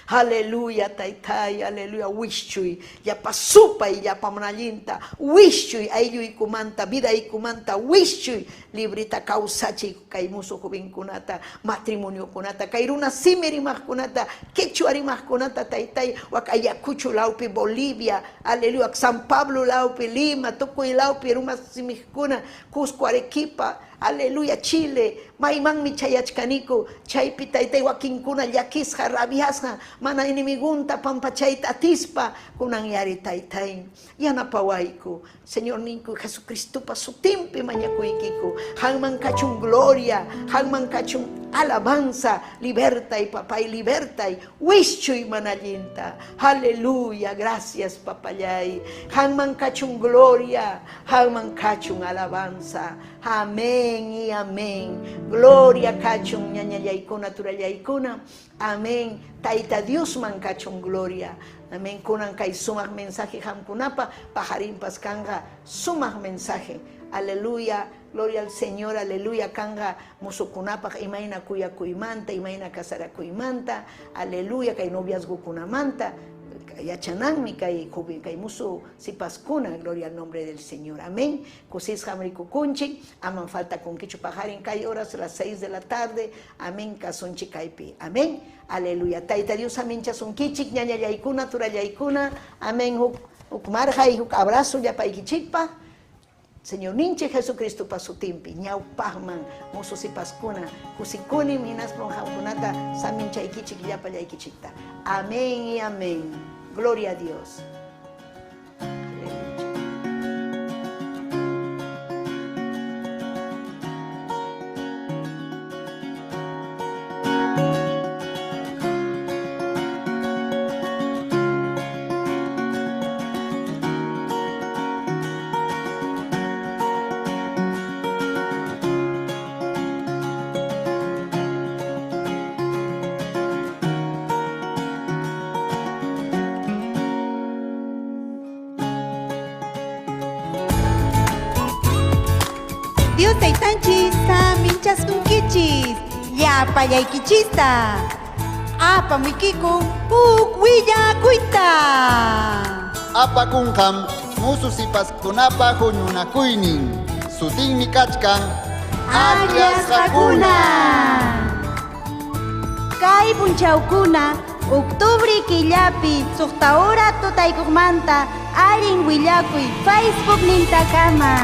Aleluya, taytay, aleluya, wischuy, llapa supay, llapa mana allinta, wischuy, aylluykumanta, vidaykumanta, wischuy, librita kawsachiy kay musu jovenkunata, matrimoniokunata, kay runa simi rimaqkunata, quechua rimaqkunata, taytay, wak Ayacucho lawpi, Bolivia, aleluya, San Pablo lawpi, Lima, tukuy lawpi, runa simikuna, Cusco, Arequipa, aleluya, Chile, maymanmi chayachkaniku, chaypi taytay wakinkuna llakisqa, rabiasqa, mana enemigunta pampachayta atispa, kunan yari taytay, yanapawayku, Señor ninku Jesucristopa sutinpi mañakuykiku, qanman kachun gloria, qanman kachun alabanza, libertay, papay, libertay, wischuy mana allinta, aleluya, gracias papallay, qanman kachun gloria, qanman kachun alabanza, amén y amén, gloria kachun ñañallaykuna, turallaykuna, amén, Tayta Diosman kachun gloria, amén, kunan kay sumaq mensaje qamkunapa, pajarimpas kanqa sumaq mensaje, aleluya, gloria al Señor, aleluya, kanqa musukunapaq imayna kuyakuymanta, imayna kasarakuymanta, aleluya, kay noviazgokunamanta, yachananmi kay joven, kay musu sipaskuna, gloria al nombre del Señor, amén, kusisqam rikukunchik, aman falta kunkichu pajarin kay horas, las 6 de la tarde, amén, kasunchik kaypi, amén, aleluya, Tayta Dios aminchasunkichik, ñañallaykuna, turallaykuna, amén, huk, huk marjay, huk abrazo llapaykichikpa, Señor ninchik Jesucristopa sutinpi, ñawpaqman musu sipaskuna, kusikunim hinaspa qamkunata saminchaykichik llapallaykichikta. Amén y amén. Gloria a Dios. Llapallaykichista. Apamuykiku huk willakuyta. Apakunqam musu sipaskunapa huñunakuynin. Sutinmi kachkan Akllasqakuna. Kay punchawkuna octubre killapi suqta hora tutaykuqmanta allin willakuy Facebook nintakama.